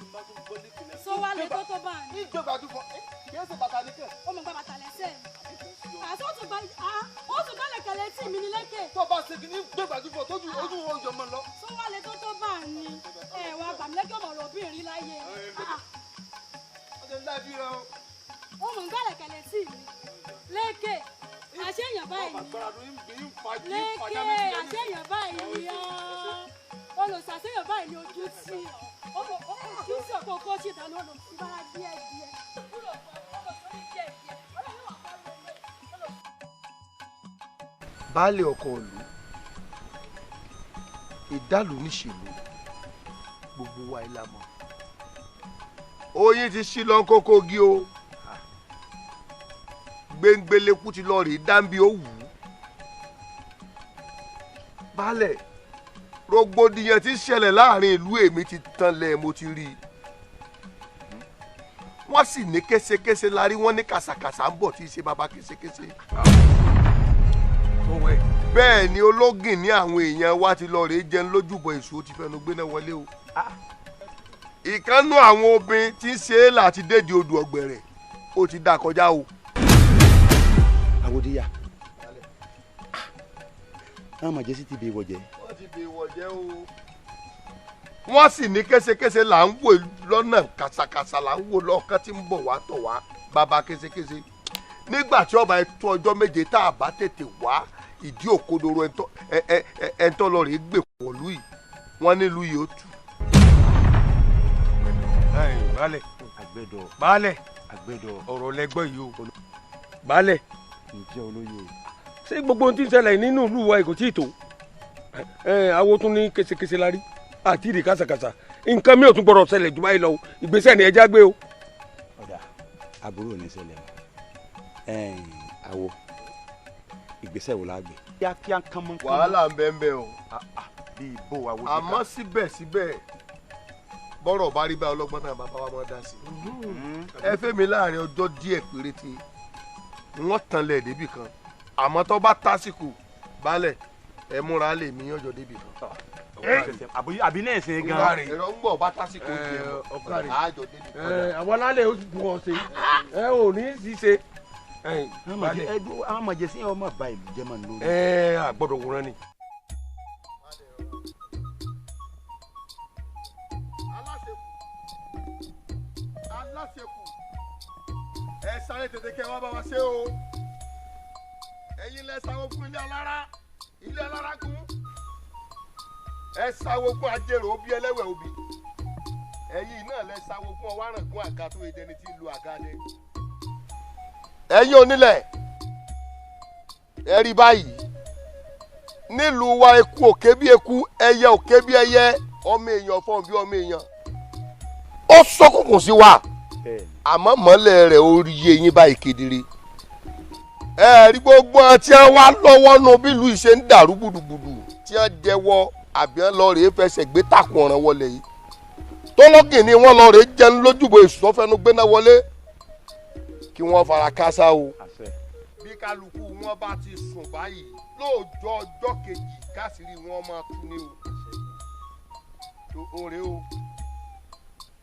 So wá le tó tó bá a ní. Ìjọba àdúgbò kì í ṣe bàtà nìkan. Ó mọ̀ gba bàtà lẹ́sẹ̀ mi. Àti ó tún gba ó tún gbá lẹ̀kẹ̀lẹ̀ tí mi ní lékè. Tó bá ṣe kìíní gbégbá àdúgbò tójú ojú wo yọ̀ mọ́ lọ. So wá le tó tó bá a ní. Ẹ wá gbà mí lékè ọmọ rẹ̀ obìnrin láyé. Ó ti ń láì bí rẹ o. Ó mọ̀ gbá lẹ̀kẹ̀lẹ̀ tí mi. Lékè àṣé èèyàn báyìí ni. Lékè àṣé èèyàn báyìí ni ọ́. Olùsàṣeyàn báyìí ni ojú tì ọ́. Ojú tì ọ́ kó kó ṣì dáná olùsíbára díẹ̀ díẹ̀. Baálé ọkọ ìlú ìdálò níṣèlú gbogbo wa ilà mọ. Oyin ti ṣí lọ kókó gi o, gbẹngbẹlẹkú ti lọ rèé dáńbi ó wù ú. Baálẹ̀, rògbòdìyàn ti ṣẹlẹ̀ láàrin ìlú èmi ti tán lẹ̀ mo ti rí i. Wọ́n sì ní késekése la rí, wọ́n ní kàsàkàsà ń bọ̀ tí í ṣe baba késekése. Bẹ́ẹ̀ ni ológin ní àwọn èèyàn wa ti lọ rèé jẹun lójúbọ èṣù, ó ti fẹnu gbéná wọlé o. Ìkànnú àwọn obìnrin tí ń ṣe é láti dédìí odò ọ̀gbẹ̀rẹ̀ ó ti dá kọjá o. Àwòdìyà náà màjèsí ti bèèwọ̀ jẹ́. Wọ́n ti bèèwọ̀ jẹ́ o. Wọ́n sì ní késekése là ń wò lọ́nà, kàsàkàsà là ń wò lọ́ọ̀kan tí ń bọ̀ wá tọ̀ wá bàbá késekése. Nígbà tí ọba ètò ọjọ́ méje tá a bá tètè wá ìdí òkodoro ẹ̀ńtọ́ lọ rèé gbè wọ̀lú yìí, wọ́n nílùú yìí ó tù. Baálẹ̀ àgbẹ̀dọ̀ baálẹ̀ àgbẹ̀dọ̀ ọ̀rọ̀ lẹ́gbọ́n yìí o. Baálẹ̀ ǹjẹ́ olóye. Ṣé gbogbo ohun tí ń ṣẹlẹ̀ nínú ìlú wa kò tí ì tó? Awo tún ní késekése la rí àti ìrì kàsàkàsà, nǹkan mi ò tún gbọdọ̀ ṣẹlẹ̀ jù báyìí lọ, ìgbésẹ̀ ni ẹja gbé o. Ọ̀dà àbúrò ní ṣẹlẹ̀ mọ́ àwo ìgbésẹ̀ wo la gbé. Kíákíá kán mọ́. Wàhálà ń bẹ ń bẹ o. Bí ibo àwo. Àmọ́ síbẹ̀síbẹ̀ bọ́rọ̀ bá rí bá ọlọ́gbọ́n náà bàbá wa máa dá sí i. Ẹ fẹ́ mi láàrin ọjọ́ díẹ̀ péréte wọ́n tan lẹ̀ débì kan, àmọ́ tó bá tásìkò baálẹ̀ ẹ múra lè mí yànjọ débì kan. Àbí náà ṣe gan. Ẹ̀rọ ń bọ̀ bá tásìkò tiẹ̀ mọ́ àjọ débì kan. Àwọn alálẹ̀ ó gùn ọ̀ ṣe ẹ ò ní í ṣiṣe. Àwọn màjèsí yẹn ọmọ bá ìlú jẹ́ mọ́ lórí. Ẹ àgbọ́dọ̀ wòran ni. Aláṣekù ẹ sáré tètè kẹ́ wá bá wa ṣe o. Ẹ̀yin lẹ sáwó fún ilé alára, ilé alára kún. Ẹ sáwó fún ajérò òbí ẹlẹ́wẹ̀ òbí. Ẹ̀yin náà lẹ sáwó fún ọwárangún àga tó yẹ dẹni tí ń lu àga dẹ. Ẹ̀yin onílẹ̀ ẹ rí báyìí nílùú wa, eku òkè bí eku, ẹyẹ òkè bí ẹyẹ, ọmọ èèyàn fọ́n bí ọmọ èèyàn. Ó ṣókùnkùn sí wa, àmọ́ mọ́lẹ̀ rẹ̀ ó rí eyín báyìí kedere. Ẹ rí gbogbo àti ẹ wá lọ́wọ́ nu bí ìlú ṣe ń dàrú gbùdùgbùdù tí wọ́n jẹ́wọ́ àbí wọ́n lọ rèé fẹsẹ̀ gbé tàkùn ọ̀ràn wọlé yìí. Tọ́lọ́gìn ni wọ́n lọ rèé jẹun lójúbọ èṣù tó fẹnu gbéná wọlé kí wọ́n fara kásá o. Bí kálukú wọn bá ti sùn báyìí lóòjọ́ ọjọ́ kejì káṣírí wọn máa tú ní o. Tó oore o.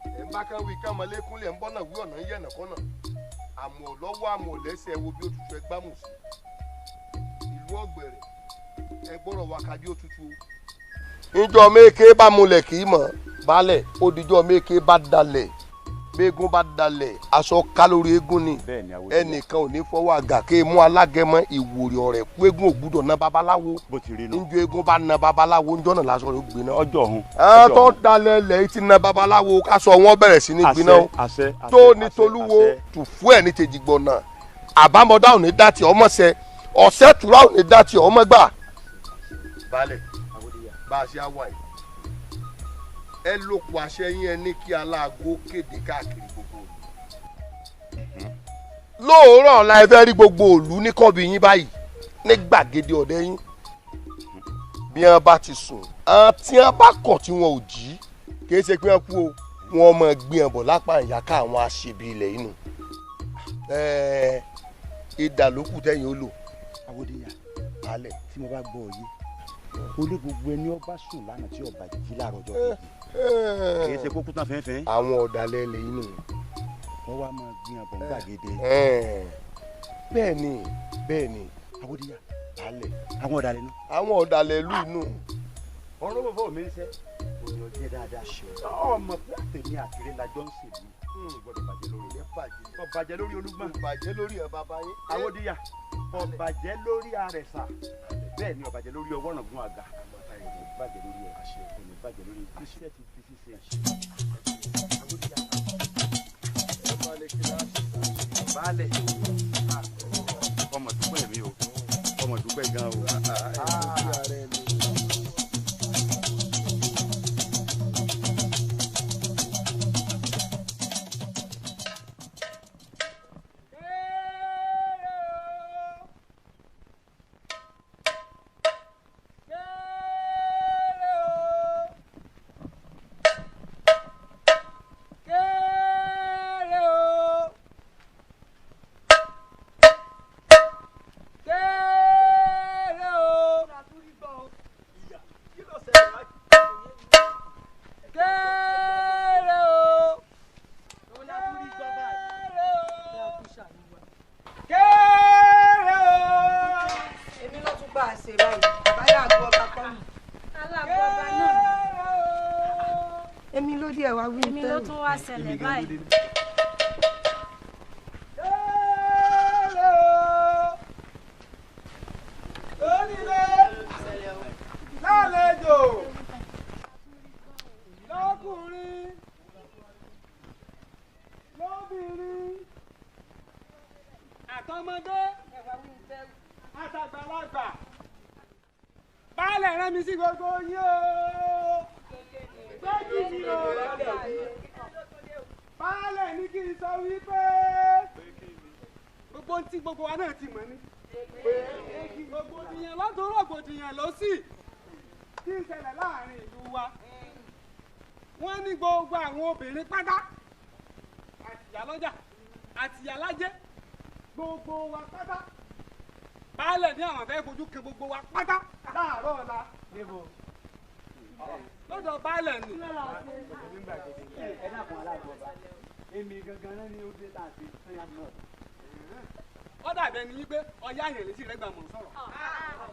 Ẹ̀ ń bá kán wí kán mọ́lẹ́kúnlẹ̀ ń bọ́ náà wí ọ̀nà ń yẹ̀nà kọ́nà. Àmọ̀ lọ́wọ́ àmọ̀ lẹ́sẹ̀ wo bí ó tutù ẹ gbámù sí. Ìlú Ọ̀gbẹ̀rẹ̀ ẹ gbọ́dọ̀ wá ká bí ó tutù o. Níjọ́ méke bá mulẹ̀ kì í mọ̀ baálẹ̀, ó dijọ́ méke bá dalẹ̀, béégún bá dalẹ̀, aṣọ ká lórí eégún ni. Ẹnìkan ò ní fọwọ́ àgà ké mú alágẹmọ ìwòrì ọ̀rẹ́ kú eégún ògbúdọ̀ ná babaláwo. Níjọ́ eégún bá ná babaláwo níjọ́ náà lásán ló gbiná. Ọjọ́ ọ̀hún. Ẹ tó dalẹ̀ lẹ̀ ti ná babaláwo káṣọ wọn bẹ̀rẹ̀ sí ní gbiná o. Tó ní tolúwo tùfú ẹ̀ ní tejìgbọ̀n náà. Àbámọ̀dá ò ní dá ti ọmọ sẹ, ọ̀sẹ̀ tura ò ní dá ti ọmọ gbà. Baálẹ̀, bá a ṣe á wà yìí, ẹ lóko àṣẹ yín, ẹ ní kí aláàgó kéde káàkiri gbogbo ìlú. Lóòrọ̀ ọ̀la ẹ fẹ́ rí gbogbo ìlú ní kọ́bí yín báyìí ní gbàgede ọ̀dẹ yín. Bí wọ́n bá ti sùn, àwọn tí wọ́n bá kọ̀ tí wọn ò jí, kìí ṣe pé wọ́n kú o, wọ́n máa gbé wọn bọ̀ lápá ìyáká àwọn aṣebi ilẹ̀ yìí nù. Idà ló kù tẹ́yìn ó lò. Awódìyà, baálẹ̀, tí mo bá gbọ́ ọ yé, o ní gbogbo ẹni ọba sùn lánàá tí ọba jí láàárọ̀ ọjọ́ kejì, kì í ṣe kókó tán fẹ́ẹ́fẹ́. Àwọn ọ̀dàlẹ̀ ilẹ̀ yìí nù. Wọ́n wá máa gbin àbọ̀ gbàgede. Bẹ́ẹ̀ ni, bẹ́ẹ̀ ni. Awódìyà, baálẹ̀, àwọn ọ̀dàlẹ̀ nù. Àwọn ọ̀dàlẹ̀ ìlú inú. Ọ̀rọ̀ bàbá mi ń sẹ́, òní ọjẹ́ dáadáa. Ọmọ pé àtẹ̀mí àtìrẹ́ la jọ ń ṣèlú. Gbọ́dọ̀ bàjẹ́ lórí rẹ̀. Kò bàjẹ́ lórí Olúgbọ́n. Kò bàjẹ́ lórí ẹ̀ bàbá yín. Awódìyà, kò bàjẹ́ lórí Àrẹ̀sà. Bẹ́ẹ̀ ni ó bàjẹ́ lórí Ọwọ́rangún àga. Kò bàjẹ́ lórí ẹ̀. Kò ní bàjẹ́ lórí iṣẹ́ ti fi ṣíṣe. Baálẹ̀, ọmọ dúpẹ́ mi o, ọmọ dúpẹ́ gan o. Ṣẹlẹ̀ báyìí. Lónílé, lálejò, lọ́kùnrin, lóbìnrin, àtọmọdé, àtàgbàlagbà, baálẹ̀ rán mi sí gbogbo yín o. Gbẹ́jì ni o. Baálẹ̀ ní kí n sọ wípé gbogbo tí gbogbo wa náà ti mọ̀ ni. Rògbòdìyàn lọ́tún rògbòdìyàn lósì tí ń ṣẹlẹ̀ láàrin ìlú wa. Wọ́n ní gbogbo àwọn obìnrin pátá, àtìyálọ́jà, àtìyálájẹ́, gbogbo wa pátá. Baálẹ̀ ní àwọn fẹ́ fojú kan gbogbo wa pátá láàárọ̀ ọ̀la. Lọ́dọ̀ baálẹ̀ ni. Ẹ dákun aláàbọ̀ ọba, èmi gangan náà ni ó dé tá a ti sẹ́yà náà. Ó dàbí ẹni wípé ọyá yẹn létí rẹ gbà mọ̀ sọ̀rọ̀.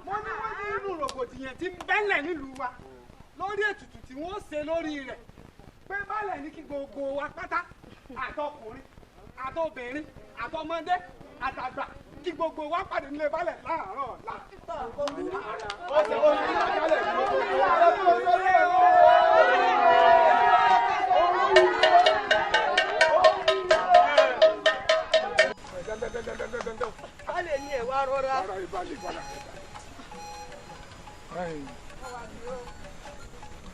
Mo ní wọ́n ní inú rògbòdìyàn tí ń bẹ́lẹ̀ nílùú wa lórí ètùtù tí wọ́n ṣe lórí rẹ̀ pé baálẹ̀ ní kí gbogbo wa pátá, àtọkùnrin, àtobìnrin, àtọmọdé, àtàgbà, kí gbogbo wa pàdé nílé baálẹ̀ láàárọ̀ ọ̀la. Baálẹ̀ ní ẹ̀ wá rọra.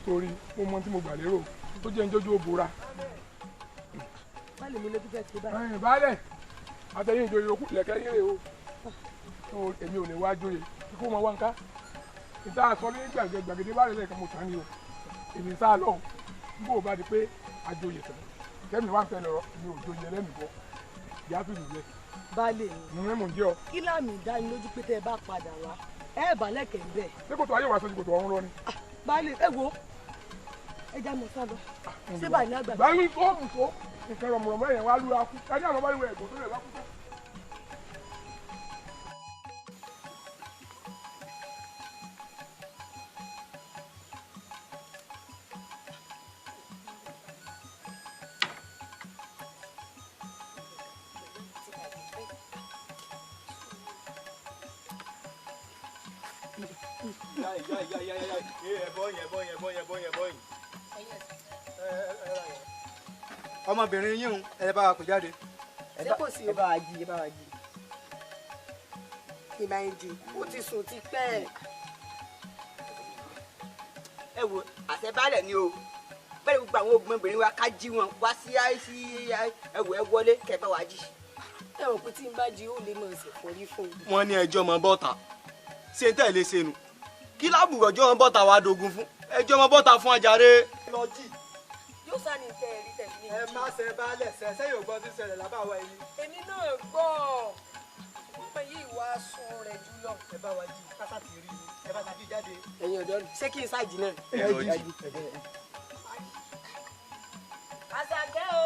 Torí mo mọ tí mo gbà lérò tó jẹ́ njọ́jú ó bora. Baálẹ̀ mi ló tún fẹ́ ṣe báyìí. Baálẹ̀, àtẹ̀yìn ìjòyè òkú lẹ̀kẹ́ yín rè o. Èmi ò ní wá jóyè kíkó mọ wá ń ká. Ìta sọ ní gbàgede baálẹ̀ lẹ́ẹ̀kan mo tàn ní o. Èmi sá lọ bó o bá di pé àjòyè tán. Kẹ́mi wá ń fẹ́ lọ́rọ̀ mi ò jóyè lẹ́mìí bọ́. Ìyá fìlú lẹ̀. Baálé mi. Mo ń jẹ́ ọ. Kí láàmì ìdánilójú pé tẹ́ ẹ bá padà wá ẹ bá lẹ́kẹ̀ẹ́ ń bẹ̀. Ṣé kòtò ayé wa sọ ju kòtò ọ̀run lọ ni. Baálé ẹ wo ẹ já mọ sá lọ. Ṣé báyìí lágbàdo. Báyìí ó mú tó nǹkan rọ̀mùrọ̀mù ẹ̀yẹ̀ wá lúra kú ẹni àwọn bá lúra ẹ̀gbọ́n tó lè wá kú tó. Ọmọbìnrin yín ń ẹ bá wa kó jáde. Ṣé kò sí o? Ẹ bá wa jí, ẹ bá wa jí. Kí n bá yín jí, ó ti sùn ti pẹ́. Ẹ wo àṣẹ baálẹ̀ ni o, bẹ́ẹ̀ ni gbogbo àwọn obìnrin wa ká jí wọn wá sí ẹ wò ẹ wọlé kẹ́ bá wa jí. Ẹ rò pé tí n bá jí ó lè máa ṣèkọrí fún un. Wọ́n ní ẹjọ́ ọmọ bọ́ta ṣé n tẹ̀lé ṣe nu kí lábùrọ̀jọ́ ọmọ bọ́ta wa dogun fún ẹjọ́ ọmọ bọ́ta fún ajáre. Lọ jí. Yóò sá ní tẹ́ ẹ rí tẹ̀lé. Ẹ má ṣe baálẹ̀ ṣe ṣé yóò gbọ́ tí ń ṣẹlẹ̀ lábàwá ẹni. Èmi náà gbọ́ ọmọ yìí wá sun rẹ̀ jùlọ. Ẹ bá wa jí kásá ti rí i ẹ bá ti jí jáde. Ẹ̀yin ọ̀dọ́ ṣé kí n ṣáàjì náà. Ẹ jí. Àṣàkẹ́ o.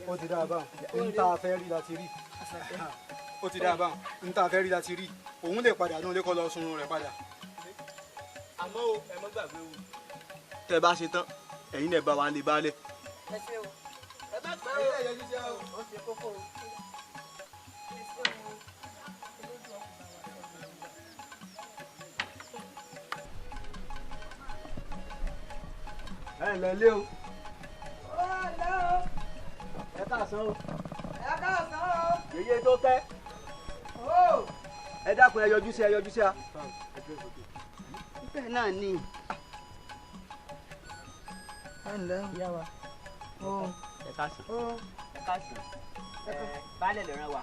Ó ti dáa báwọn n tá a fẹ́ rí la ti rí. Ó ti dáa báwọn n tá a fẹ́ rí la ti rí. Òun lè padà ní ilé kọ́ lọ sunrun rẹ̀ padà. Àmọ́ o ẹ mọ́ gbàgbé o. Tẹ́ bá ṣe tán ẹ̀yin náà bá wa lè baálẹ̀. Ẹ ṣé o. Ẹ bá gbà o. Ẹ yọjú sí o. Ó ṣe kókó o. Ẹ ǹlẹ́ lé o. Ẹ káàsán o. Ẹ káàsán o. Yèyé tó tẹ́. Ẹ dákun ẹ yọjú sí ẹ yọjú sí a. Bẹ́ẹ̀ náà ni. Ẹ ǹlẹ́ ìyá wa. Ẹ káàsán. Ẹ káàsán. Baálẹ̀ ló rán wa.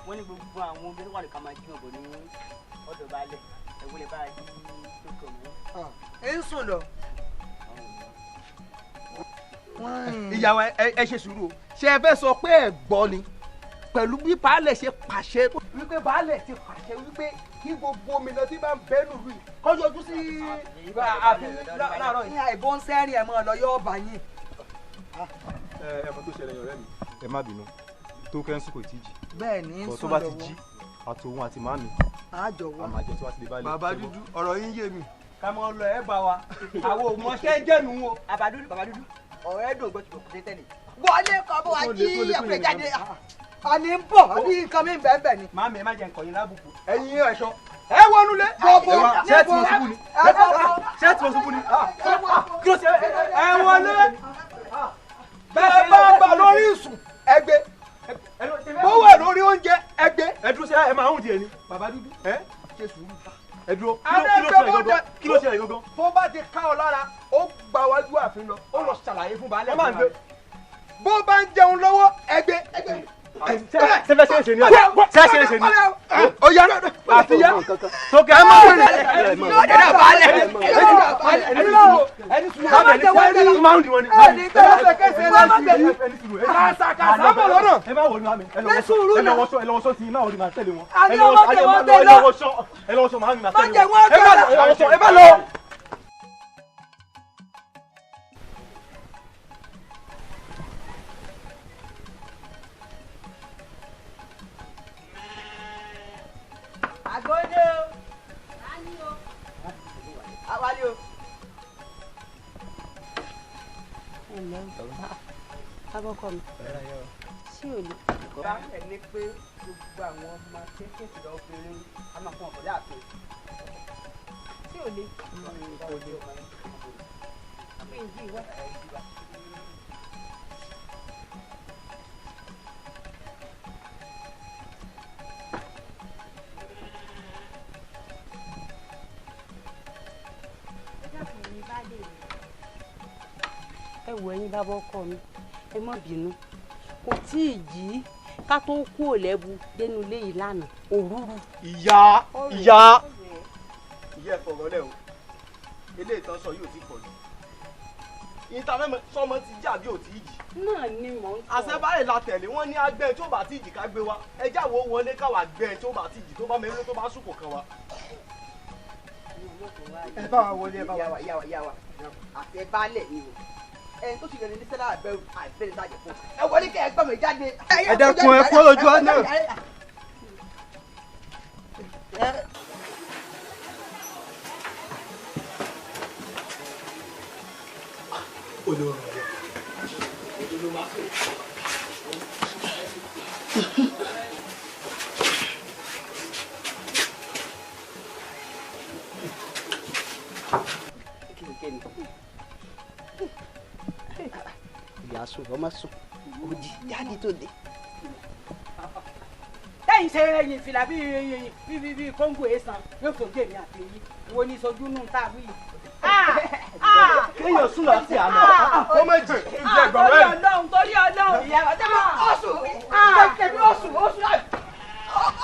Wọ́n ní gbogbo àwọn obìnrin wà ní ká máa jí wọn bọ̀ ní ọ̀dọ̀ baálẹ̀. Ẹ wọlé bá a jí tó kàn mọ́. Ẹ ń sùn lọ. Ìyàwó ẹ ṣe sùúrù o. Ṣé ẹ fẹ́ sọ pé ẹ gbọ́ ni pẹ̀lú bí baálẹ̀ ṣe pàṣẹ wípé baálẹ̀ ti pàṣẹ wípé kí gbogbo omidan tí bá ń bẹ́ lùlù yìí kó yọjú sí ààfin láàárọ̀ yìí. Ní àìbó ń sẹ́rìn ẹ̀ mọ́ ọ lọ yóò bá yín. Ẹ mọ tó ṣẹlẹ̀ ọ̀rẹ́ mi. Ẹ má bínú tó kẹ́ ń sùn kò tí ì jí. Bẹ́ẹ̀ ni ń bọ̀ sùn tó bá ti lọ́wọ́. jí àtòun àti màmí Àjọwọ́. àmàjọ tí wàá ti lè bá lè. Bàbá dúdú ọ̀rọ̀ yín yé mi. Ká mọ lọ ẹ bá wa àwọn ò mọṣẹ́ jẹ́nu o. Bàbá dúdú bàbá dúdú ọ̀rọ̀ ẹ dùn gbọ́ tìbọ̀ kùtẹ́ tẹ́lẹ̀. Wọlé kọ́ bó wa jí ẹ̀kúrẹ́ jáde. Àní ń bọ̀ àbí nǹkan mi bẹ́ẹ̀ bẹ́ẹ̀ ni. Màámi ẹ má jẹ́ nǹkan yín lábùkù. Ẹ̀yin ẹ̀ṣọ́ ẹ wọnú lé. Gbogbo Ṣé ẹ ti mọ̀ ṣubú ni? Ṣé ẹ ti mọ̀ ṣubú ni? Kí ló ṣe ẹ wọlé. Bẹ́ẹ̀ bá bá lórí ìsùn ẹgbẹ́ bó wà lórí oúnjẹ ẹgbẹ́. Ẹ dúró sí ẹ máa ń di ẹni. Bàbá dúdú ẹ ṣe sùúrù. Ẹ dúró. Kí ló ṣẹlẹ̀ gangan? Tó bá ti ká ọ lára ó gba wájú ààfin lọ ó lọ ṣàlàyé fún baálẹ̀. Ẹ máa ń gbé. Bó bá ń jẹun lọ́wọ́ ẹgbẹ́. Ṣé fẹ́ ṣe é ṣe ni? Ṣé ṣe é ṣe ni? Ó yá àfiyá. Tókẹ́ ẹ máa wẹ̀rẹ̀. Ẹ baálẹ̀. Ẹni sùúrù. Máa ń di wọn ni. Kàṣàkàṣà bọ̀ lọ́nà. Ẹ má wọlé màmí. Ẹ lọ́wọ́ sọ tí máa wọlé màá tẹ̀lé wọn. Àní ọmọ tẹ wọ́n tẹ lọ. Ẹ lọ́wọ́ sọ màmí màá tẹ̀lé Má jẹ́ wọn. wọ́n tẹ lọ. Ẹ má lọ. Àgbọ̀dé o. Awálé o. Abọ́kọ mi. Sí òní. Baálẹ̀ ní pé gbogbo àwọn ọmọ kéékèèké lọ́bìnrin a máa fún ọ̀bọ̀ láàfin. Sí òní. Kí n jí wá. Ẹ wo ẹ̀yin bàbá ọkọ mi, ẹ má bínú, kò tí ì jí ká tó kú òlẹ́bu dénú ilé yìí lánàá òrúru. Ìyá ìyá jẹ́ fọ̀rọ̀ lẹ́ o ilé ìtàn sọ yóò ti pọ̀ jù ìtàfẹ́mọ sọmọ ti jà bí ò tí ì jì. Náà ni mò ń sọ. Àṣẹ báyìí la tẹ̀lé wọ́n ní agbẹ́ tí ó bá ti jì ká gbé wa ẹjẹ́ àwọ̀ wọlé káwa gbẹ́ tí ó bá ti jì tó bá mẹ́rin tó bá sùn kò kàn wa. Ẹ bá wa wọlé, ẹ bá wa. Yàwá yàwá àṣẹ baálẹ̀ ni o, ẹni tó sì lè ní sẹ́lá àbẹ̀rù àìfẹ́lẹ́ sáàjẹ̀ fún ẹ wọlé kẹ́ ẹ gbọ́ mi jáde. Ẹ dẹ́kun, ẹ kú lójú ọ̀nà. Ìyá sùn ọmọ sùn òjì jáde tó dé. Tẹ́yìn ṣe ẹyin fìlà bíi bíi bíi kóńgò èèsàn yóò tó gé mi àti èyí ìwọ ní sojú nù tá a wí. Kéèyàn sùn láti àná ó méjì. Torí Ọlọ́run, torí Ọlọ́run. Ìyá wa tẹ́lẹ̀ ọ̀sùn tẹ̀mí ọ̀sùn ọ̀sùn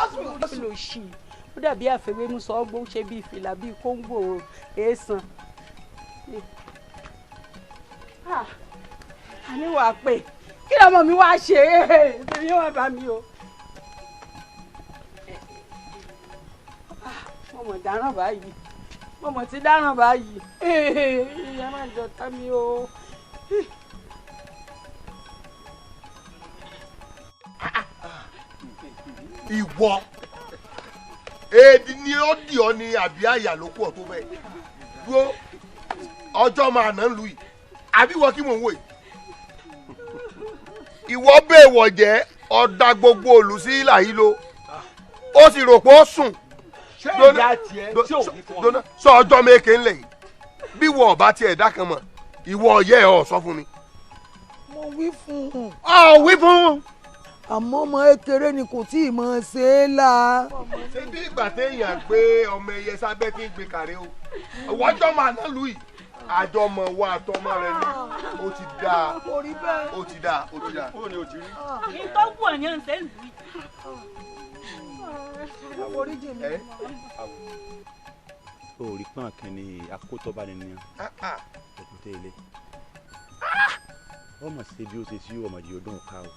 ọ̀sùn. Ó lò sí i, ó dàbí àfẹwémú sọ ọgbọ́n ṣe bíi fìlà bíi kóńgò èèsàn. Àní wàá pè kí lọmọ mi wá ṣe é tèmi wà bá mi o. Mo mọ̀ dáràn báyìí, mo mọ̀ ti dáràn báyìí, ìyá máa jọ tá mi o. Ìwọ èdè ni ó dì ọ ní àbí àyà ló kú ọ tó bẹ́ẹ̀ dúró ọjọ́ máa nà ń lu yìí àbí wọ́n kí mò ń wò yìí. Ìwọ bẹ́ẹ̀ wọ̀ jẹ́ ọ̀dà gbogbo òlù sí ìlà yìí lo ó sì rò pé ó sùn. Ṣé ìyá tiẹ̀ tí ò ní fún ọ. Sọ ọjọ́ méke ńlẹ̀ yìí bí wọ́n ọba tiẹ̀ dá kan mọ̀ ìwọ ọ̀yẹ́ ẹ̀ ọ̀ sọ fún mi. Mo wí fún un. Ọ wí fún un. Àmọ́ ọmọ ékeré ni kò tí ì mọ̀ ṣe é la. Ṣé bí ìgbà téèyàn gbé ọmọ ẹyẹ sábẹ́ tí ń gbé kàrẹ́ o wọ́jọ́ máa ná lù yìí àjọmọ̀ wa àtọmọ rẹ ni ó ti dáa ó ti dáa ó ti dáa. Kí n tó wù ọ́ ní ọ̀sẹ̀ lù í. Orí pọ́n kan ní akótọ́ba ni ní èkúté ilé ọmọ ṣe bí ó ṣe sí ọmọ yìí ọdún ká o.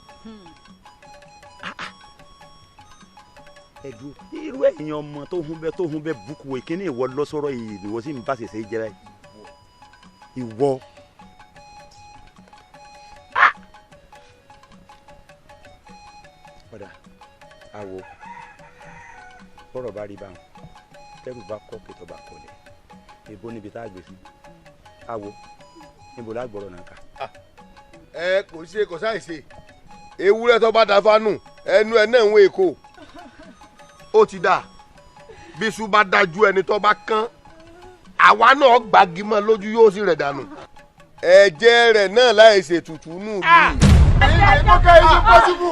Ẹdùn irú ẹ̀yìn ọmọ tó hún bẹ́ bukú ìkíní ìwọ lọ́sọ̀rọ̀ yìí ìwọ sì ń bá ṣẹṣẹ jẹ́ báyìí ìwọ. Padà àwọ̀ bọ́rọ̀ bá rí báwọn tẹ́rù bá kọ́ kẹtọ́ bá kọlẹ̀ ebo níbi tá a gbé sí àwọ̀ níbo lágbọ̀rọ̀ náà kà. Ẹ kò ṣe kò sáì ṣe ewúrẹ́ tó bá da fánù ẹnu ẹ náà ń wé èkó ó ti dà bíṣu bá dájú ẹni tó bá kán àwa náà gbági mọ́ lójú yóò sì rẹ̀ dànù ẹ̀jẹ̀ rẹ̀ náà láì ṣètùtù nù bí. Ìkókè yìí pọ́sibú.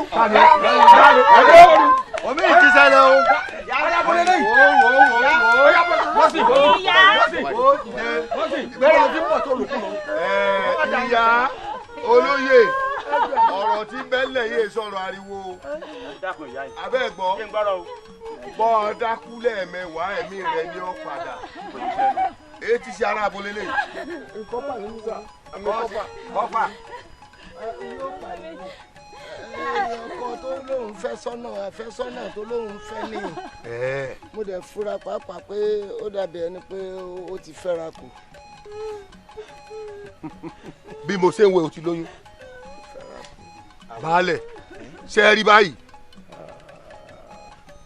Omi ti ṣẹlẹ̀ o. Ìyá olóyè ọ̀rọ̀ tí bẹ́lẹ̀ yé sọ̀rọ̀ ariwo. Abẹ́ gbọ́ bọ́ ọ dákú lẹ́ẹ̀mẹwàá ẹ̀mí rẹ ni ó padà. Èyí ti ṣe ara abolé lè. Kọ́pà ní Musa. Kọ́pà. Ọkọ tó lóun fẹ́ sọ́nà àfẹ́sọ́nà tó lóun fẹ́ ni mo dẹ̀ fura pàápàá pé ó dàbí ẹni pé ó ti fẹ́ra kù. Bí mo ṣe ń wẹ̀ o ti lóyún. Baálẹ̀ ṣe é rí báyìí.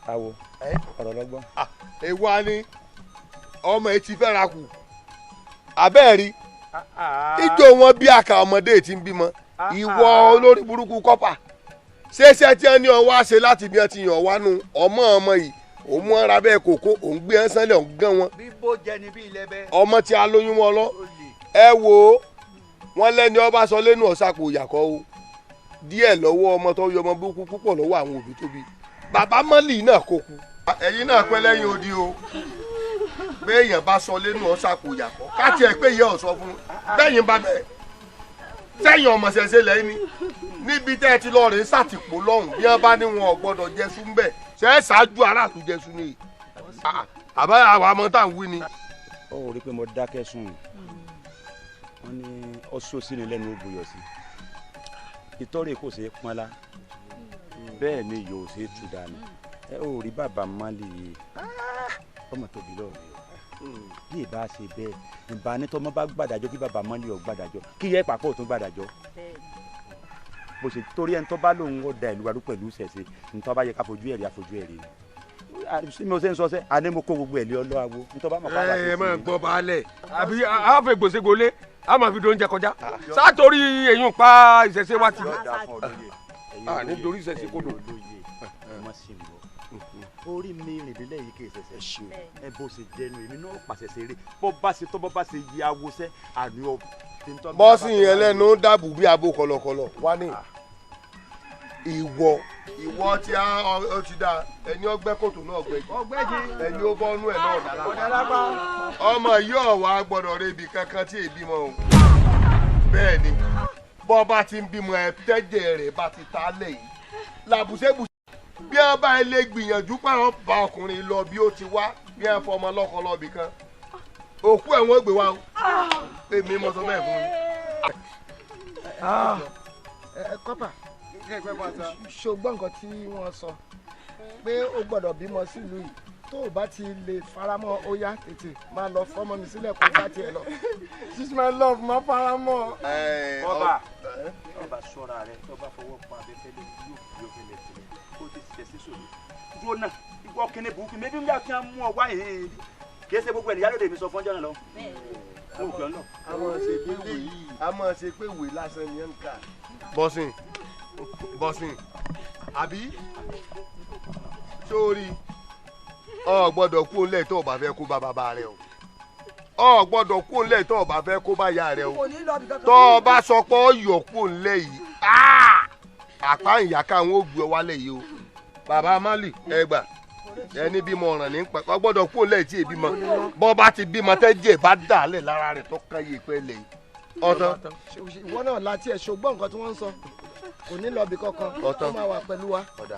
Awo ọ̀rọ̀ lọ́gbọ́n. Èwa ni ọmọ ẹ ti fẹ́ra kù abẹ́ẹ̀ rí ijó wọn bí àkà ọmọdé ti ń bímọ ìwọ olórí burúkú kọ́pà ṣéṣe tí ẹ ní ọ wá ṣe láti bí ẹ ti yàn wá nu ọmọ ọmọ yìí òun mú ara bẹ́ẹ̀ kókó òun gbé ẹ sánlẹ̀ òun gán wọn. Bíbó jẹ ni bí ilẹ̀ bẹ́ẹ̀. Ọmọ tí a lóyún wọn lọ ẹ wò ó wọn lẹ́ni ọba sọ lẹ́nu ọ̀sàpò ìyàkọ́ o díẹ̀ lọ́wọ́ ọmọ tó yọ ọmọ burúkú púpọ̀ lọ́wọ́ àwọn òbí tóbi bàbá mọ́lì náà kó kú. Ẹ̀yin náà pẹ́ lẹ́yìn odi o béèyàn bá sọ lẹ́nu ọ̀sàpò ìyàkọ́ káàtì ẹ̀ pé ìyá ọ̀ sọ fún bẹ́yìn bá bẹ́ẹ̀ sẹ́yìn ọmọ ṣẹ̀ṣẹ̀ lẹ́yìn ni níbi tẹ́ ẹ ti lọ rèé sàtìpó lọ́hùn bí wọ́n bá ní wọn ò gbọ́dọ̀ jẹṣu ńbẹ̀ ṣe é ṣáájú aráàlú jẹṣu ni àbá àwọn ọmọ tá à ń wí ni. Ó rí i pé mo dákẹ́ sùn. Wọ́n ní ọ̀ṣọ́ sí ni lẹ́nu ó buyọ̀ sí. Ìtọ́rẹ̀ kò ṣeé pọ́nlá. Bẹ́ẹ̀ ni yóò ṣe é tú dànù. Ẹ ò rí bàbá Málì yìí. Ọmọ tóbi lọ́ọ̀ mi o. Bí ìbá ṣe bẹ́ẹ̀, ìbá ní tọmọ bá gbàdájọ́ kí bàbá Málì ò gbàdájọ́ kí yẹ pàpọ̀ ò tún gbàdájọ́. Bó ṣe torí ẹni tó bá lòun ó da ìlú wa rú pẹ̀lú ṣẹ̀ṣẹ̀ nítorí bá yẹ ká fojú ẹ̀rí àfojú ẹ̀rí ni. Sí mi ò ṣe ń sọ sẹ́, àní mo kó gbogbo ẹ̀ lé ọlọ́ awo nítorí bá mọ̀ ká bá ṣe sí. Ẹ máa gbọ́ baálẹ̀ àbí a fẹ́ gbòségbòlé a máa fi dóúnjẹ kọjá sátorí èyún pa ìṣẹ̀ṣe wa ti. Nítorí ìṣẹ̀ṣe kò dùn. Orí mi rìndínlẹ̀ yìí kì í ṣẹ̀ṣẹ̀ ṣe ẹ bó ṣe jẹnu èmi náà pàṣẹ ṣeré bó bá ṣe tó bó bá ṣe yí awosẹ́ àní ọ. Bọ́sì yẹn lẹ́nu dàbù bí abo kọ̀lọ̀kọ̀lọ̀ wá ní. Ìwọ tí ó ti dá ẹni ọgbẹ́ kòtò náà gbẹ́jì ẹni ó bọ́nú ẹ̀ náà dálápá. Ọmọ yìí ọ̀wá gbọ́dọ̀ rebi kankan tí èbí mọ́ o. Bẹ́ẹ̀ ni bọ́ bá ti ń bímọ ẹ tẹ́jẹ̀ rẹ̀ bá ti ta lẹ̀ yìí làbùsẹ̀bùsẹ̀ bí wọ́n bá ilé gbìyànjú pàrọ̀ bá ọkùnrin lọ bí ó ti wá bí wọ́n fọmọ lọ́kọ lọ́bì kan òkú ẹ̀ wọ́n gbé wá o èmi mo sọ bẹ́ẹ̀ fún mi. Kọ́pà ṣùgbọ́n nǹkan tí wọ́n sọ pé o gbọ́dọ̀ bímọ sílùú yìí tó o bá ti lè faramọ́ ó yá tètè máa lọ fọmọ mi sílẹ̀ kó bá tiẹ̀ lọ. She's my love, máa faramọ́. Ọba ṣọ́ra rẹ tó bá fọwọ́ pa abẹ́fẹ́lẹ́ yóò fi ọ̀fẹ́lẹ́ tẹ̀lé kó ti ṣẹ̀ sí sòrò. Dúró náà ìwọ kíni burúkú mi bí n bá kí n mú ọ wá yìí kì í ṣe gbogbo ènìyàn lóde mi sọ fún ọjọ́ náà lọ. A máa ṣe pé ìwé lásán ni ẹ ń kà. Bọ́sìn àbí sórí ọ gbọ́dọ̀ kú òǹlẹ̀ tó o bá fẹ́ kó bá bàbá rẹ o ọ gbọ́dọ̀ kú òǹlẹ̀ tó o bá fẹ́ kó bá ya rẹ o tó o bá sọ pé ọ yọ kú òǹlẹ̀ yìí àpá ìyá káwọn ò gbé ọ wálẹ̀ yìí o bàbá Málì ẹ gbà ẹni bímọ ọ̀ràn ní pa ọ gbọ́dọ̀ kú òǹlẹ̀ tí èbí mọ bọ́ bá ti bímọ tẹ́jẹ̀ bá dà lẹ̀ lára rẹ̀ tó kàn yé pẹ́ lẹ̀ yìí ọ̀tọ̀. Ìwọ náà láti ẹ̀ ṣùgbọ́n nǹkan tí wọ́n ń sọ kò ní lọ bí kankan ó máa wà pẹ̀lú wa. Ọ̀dà.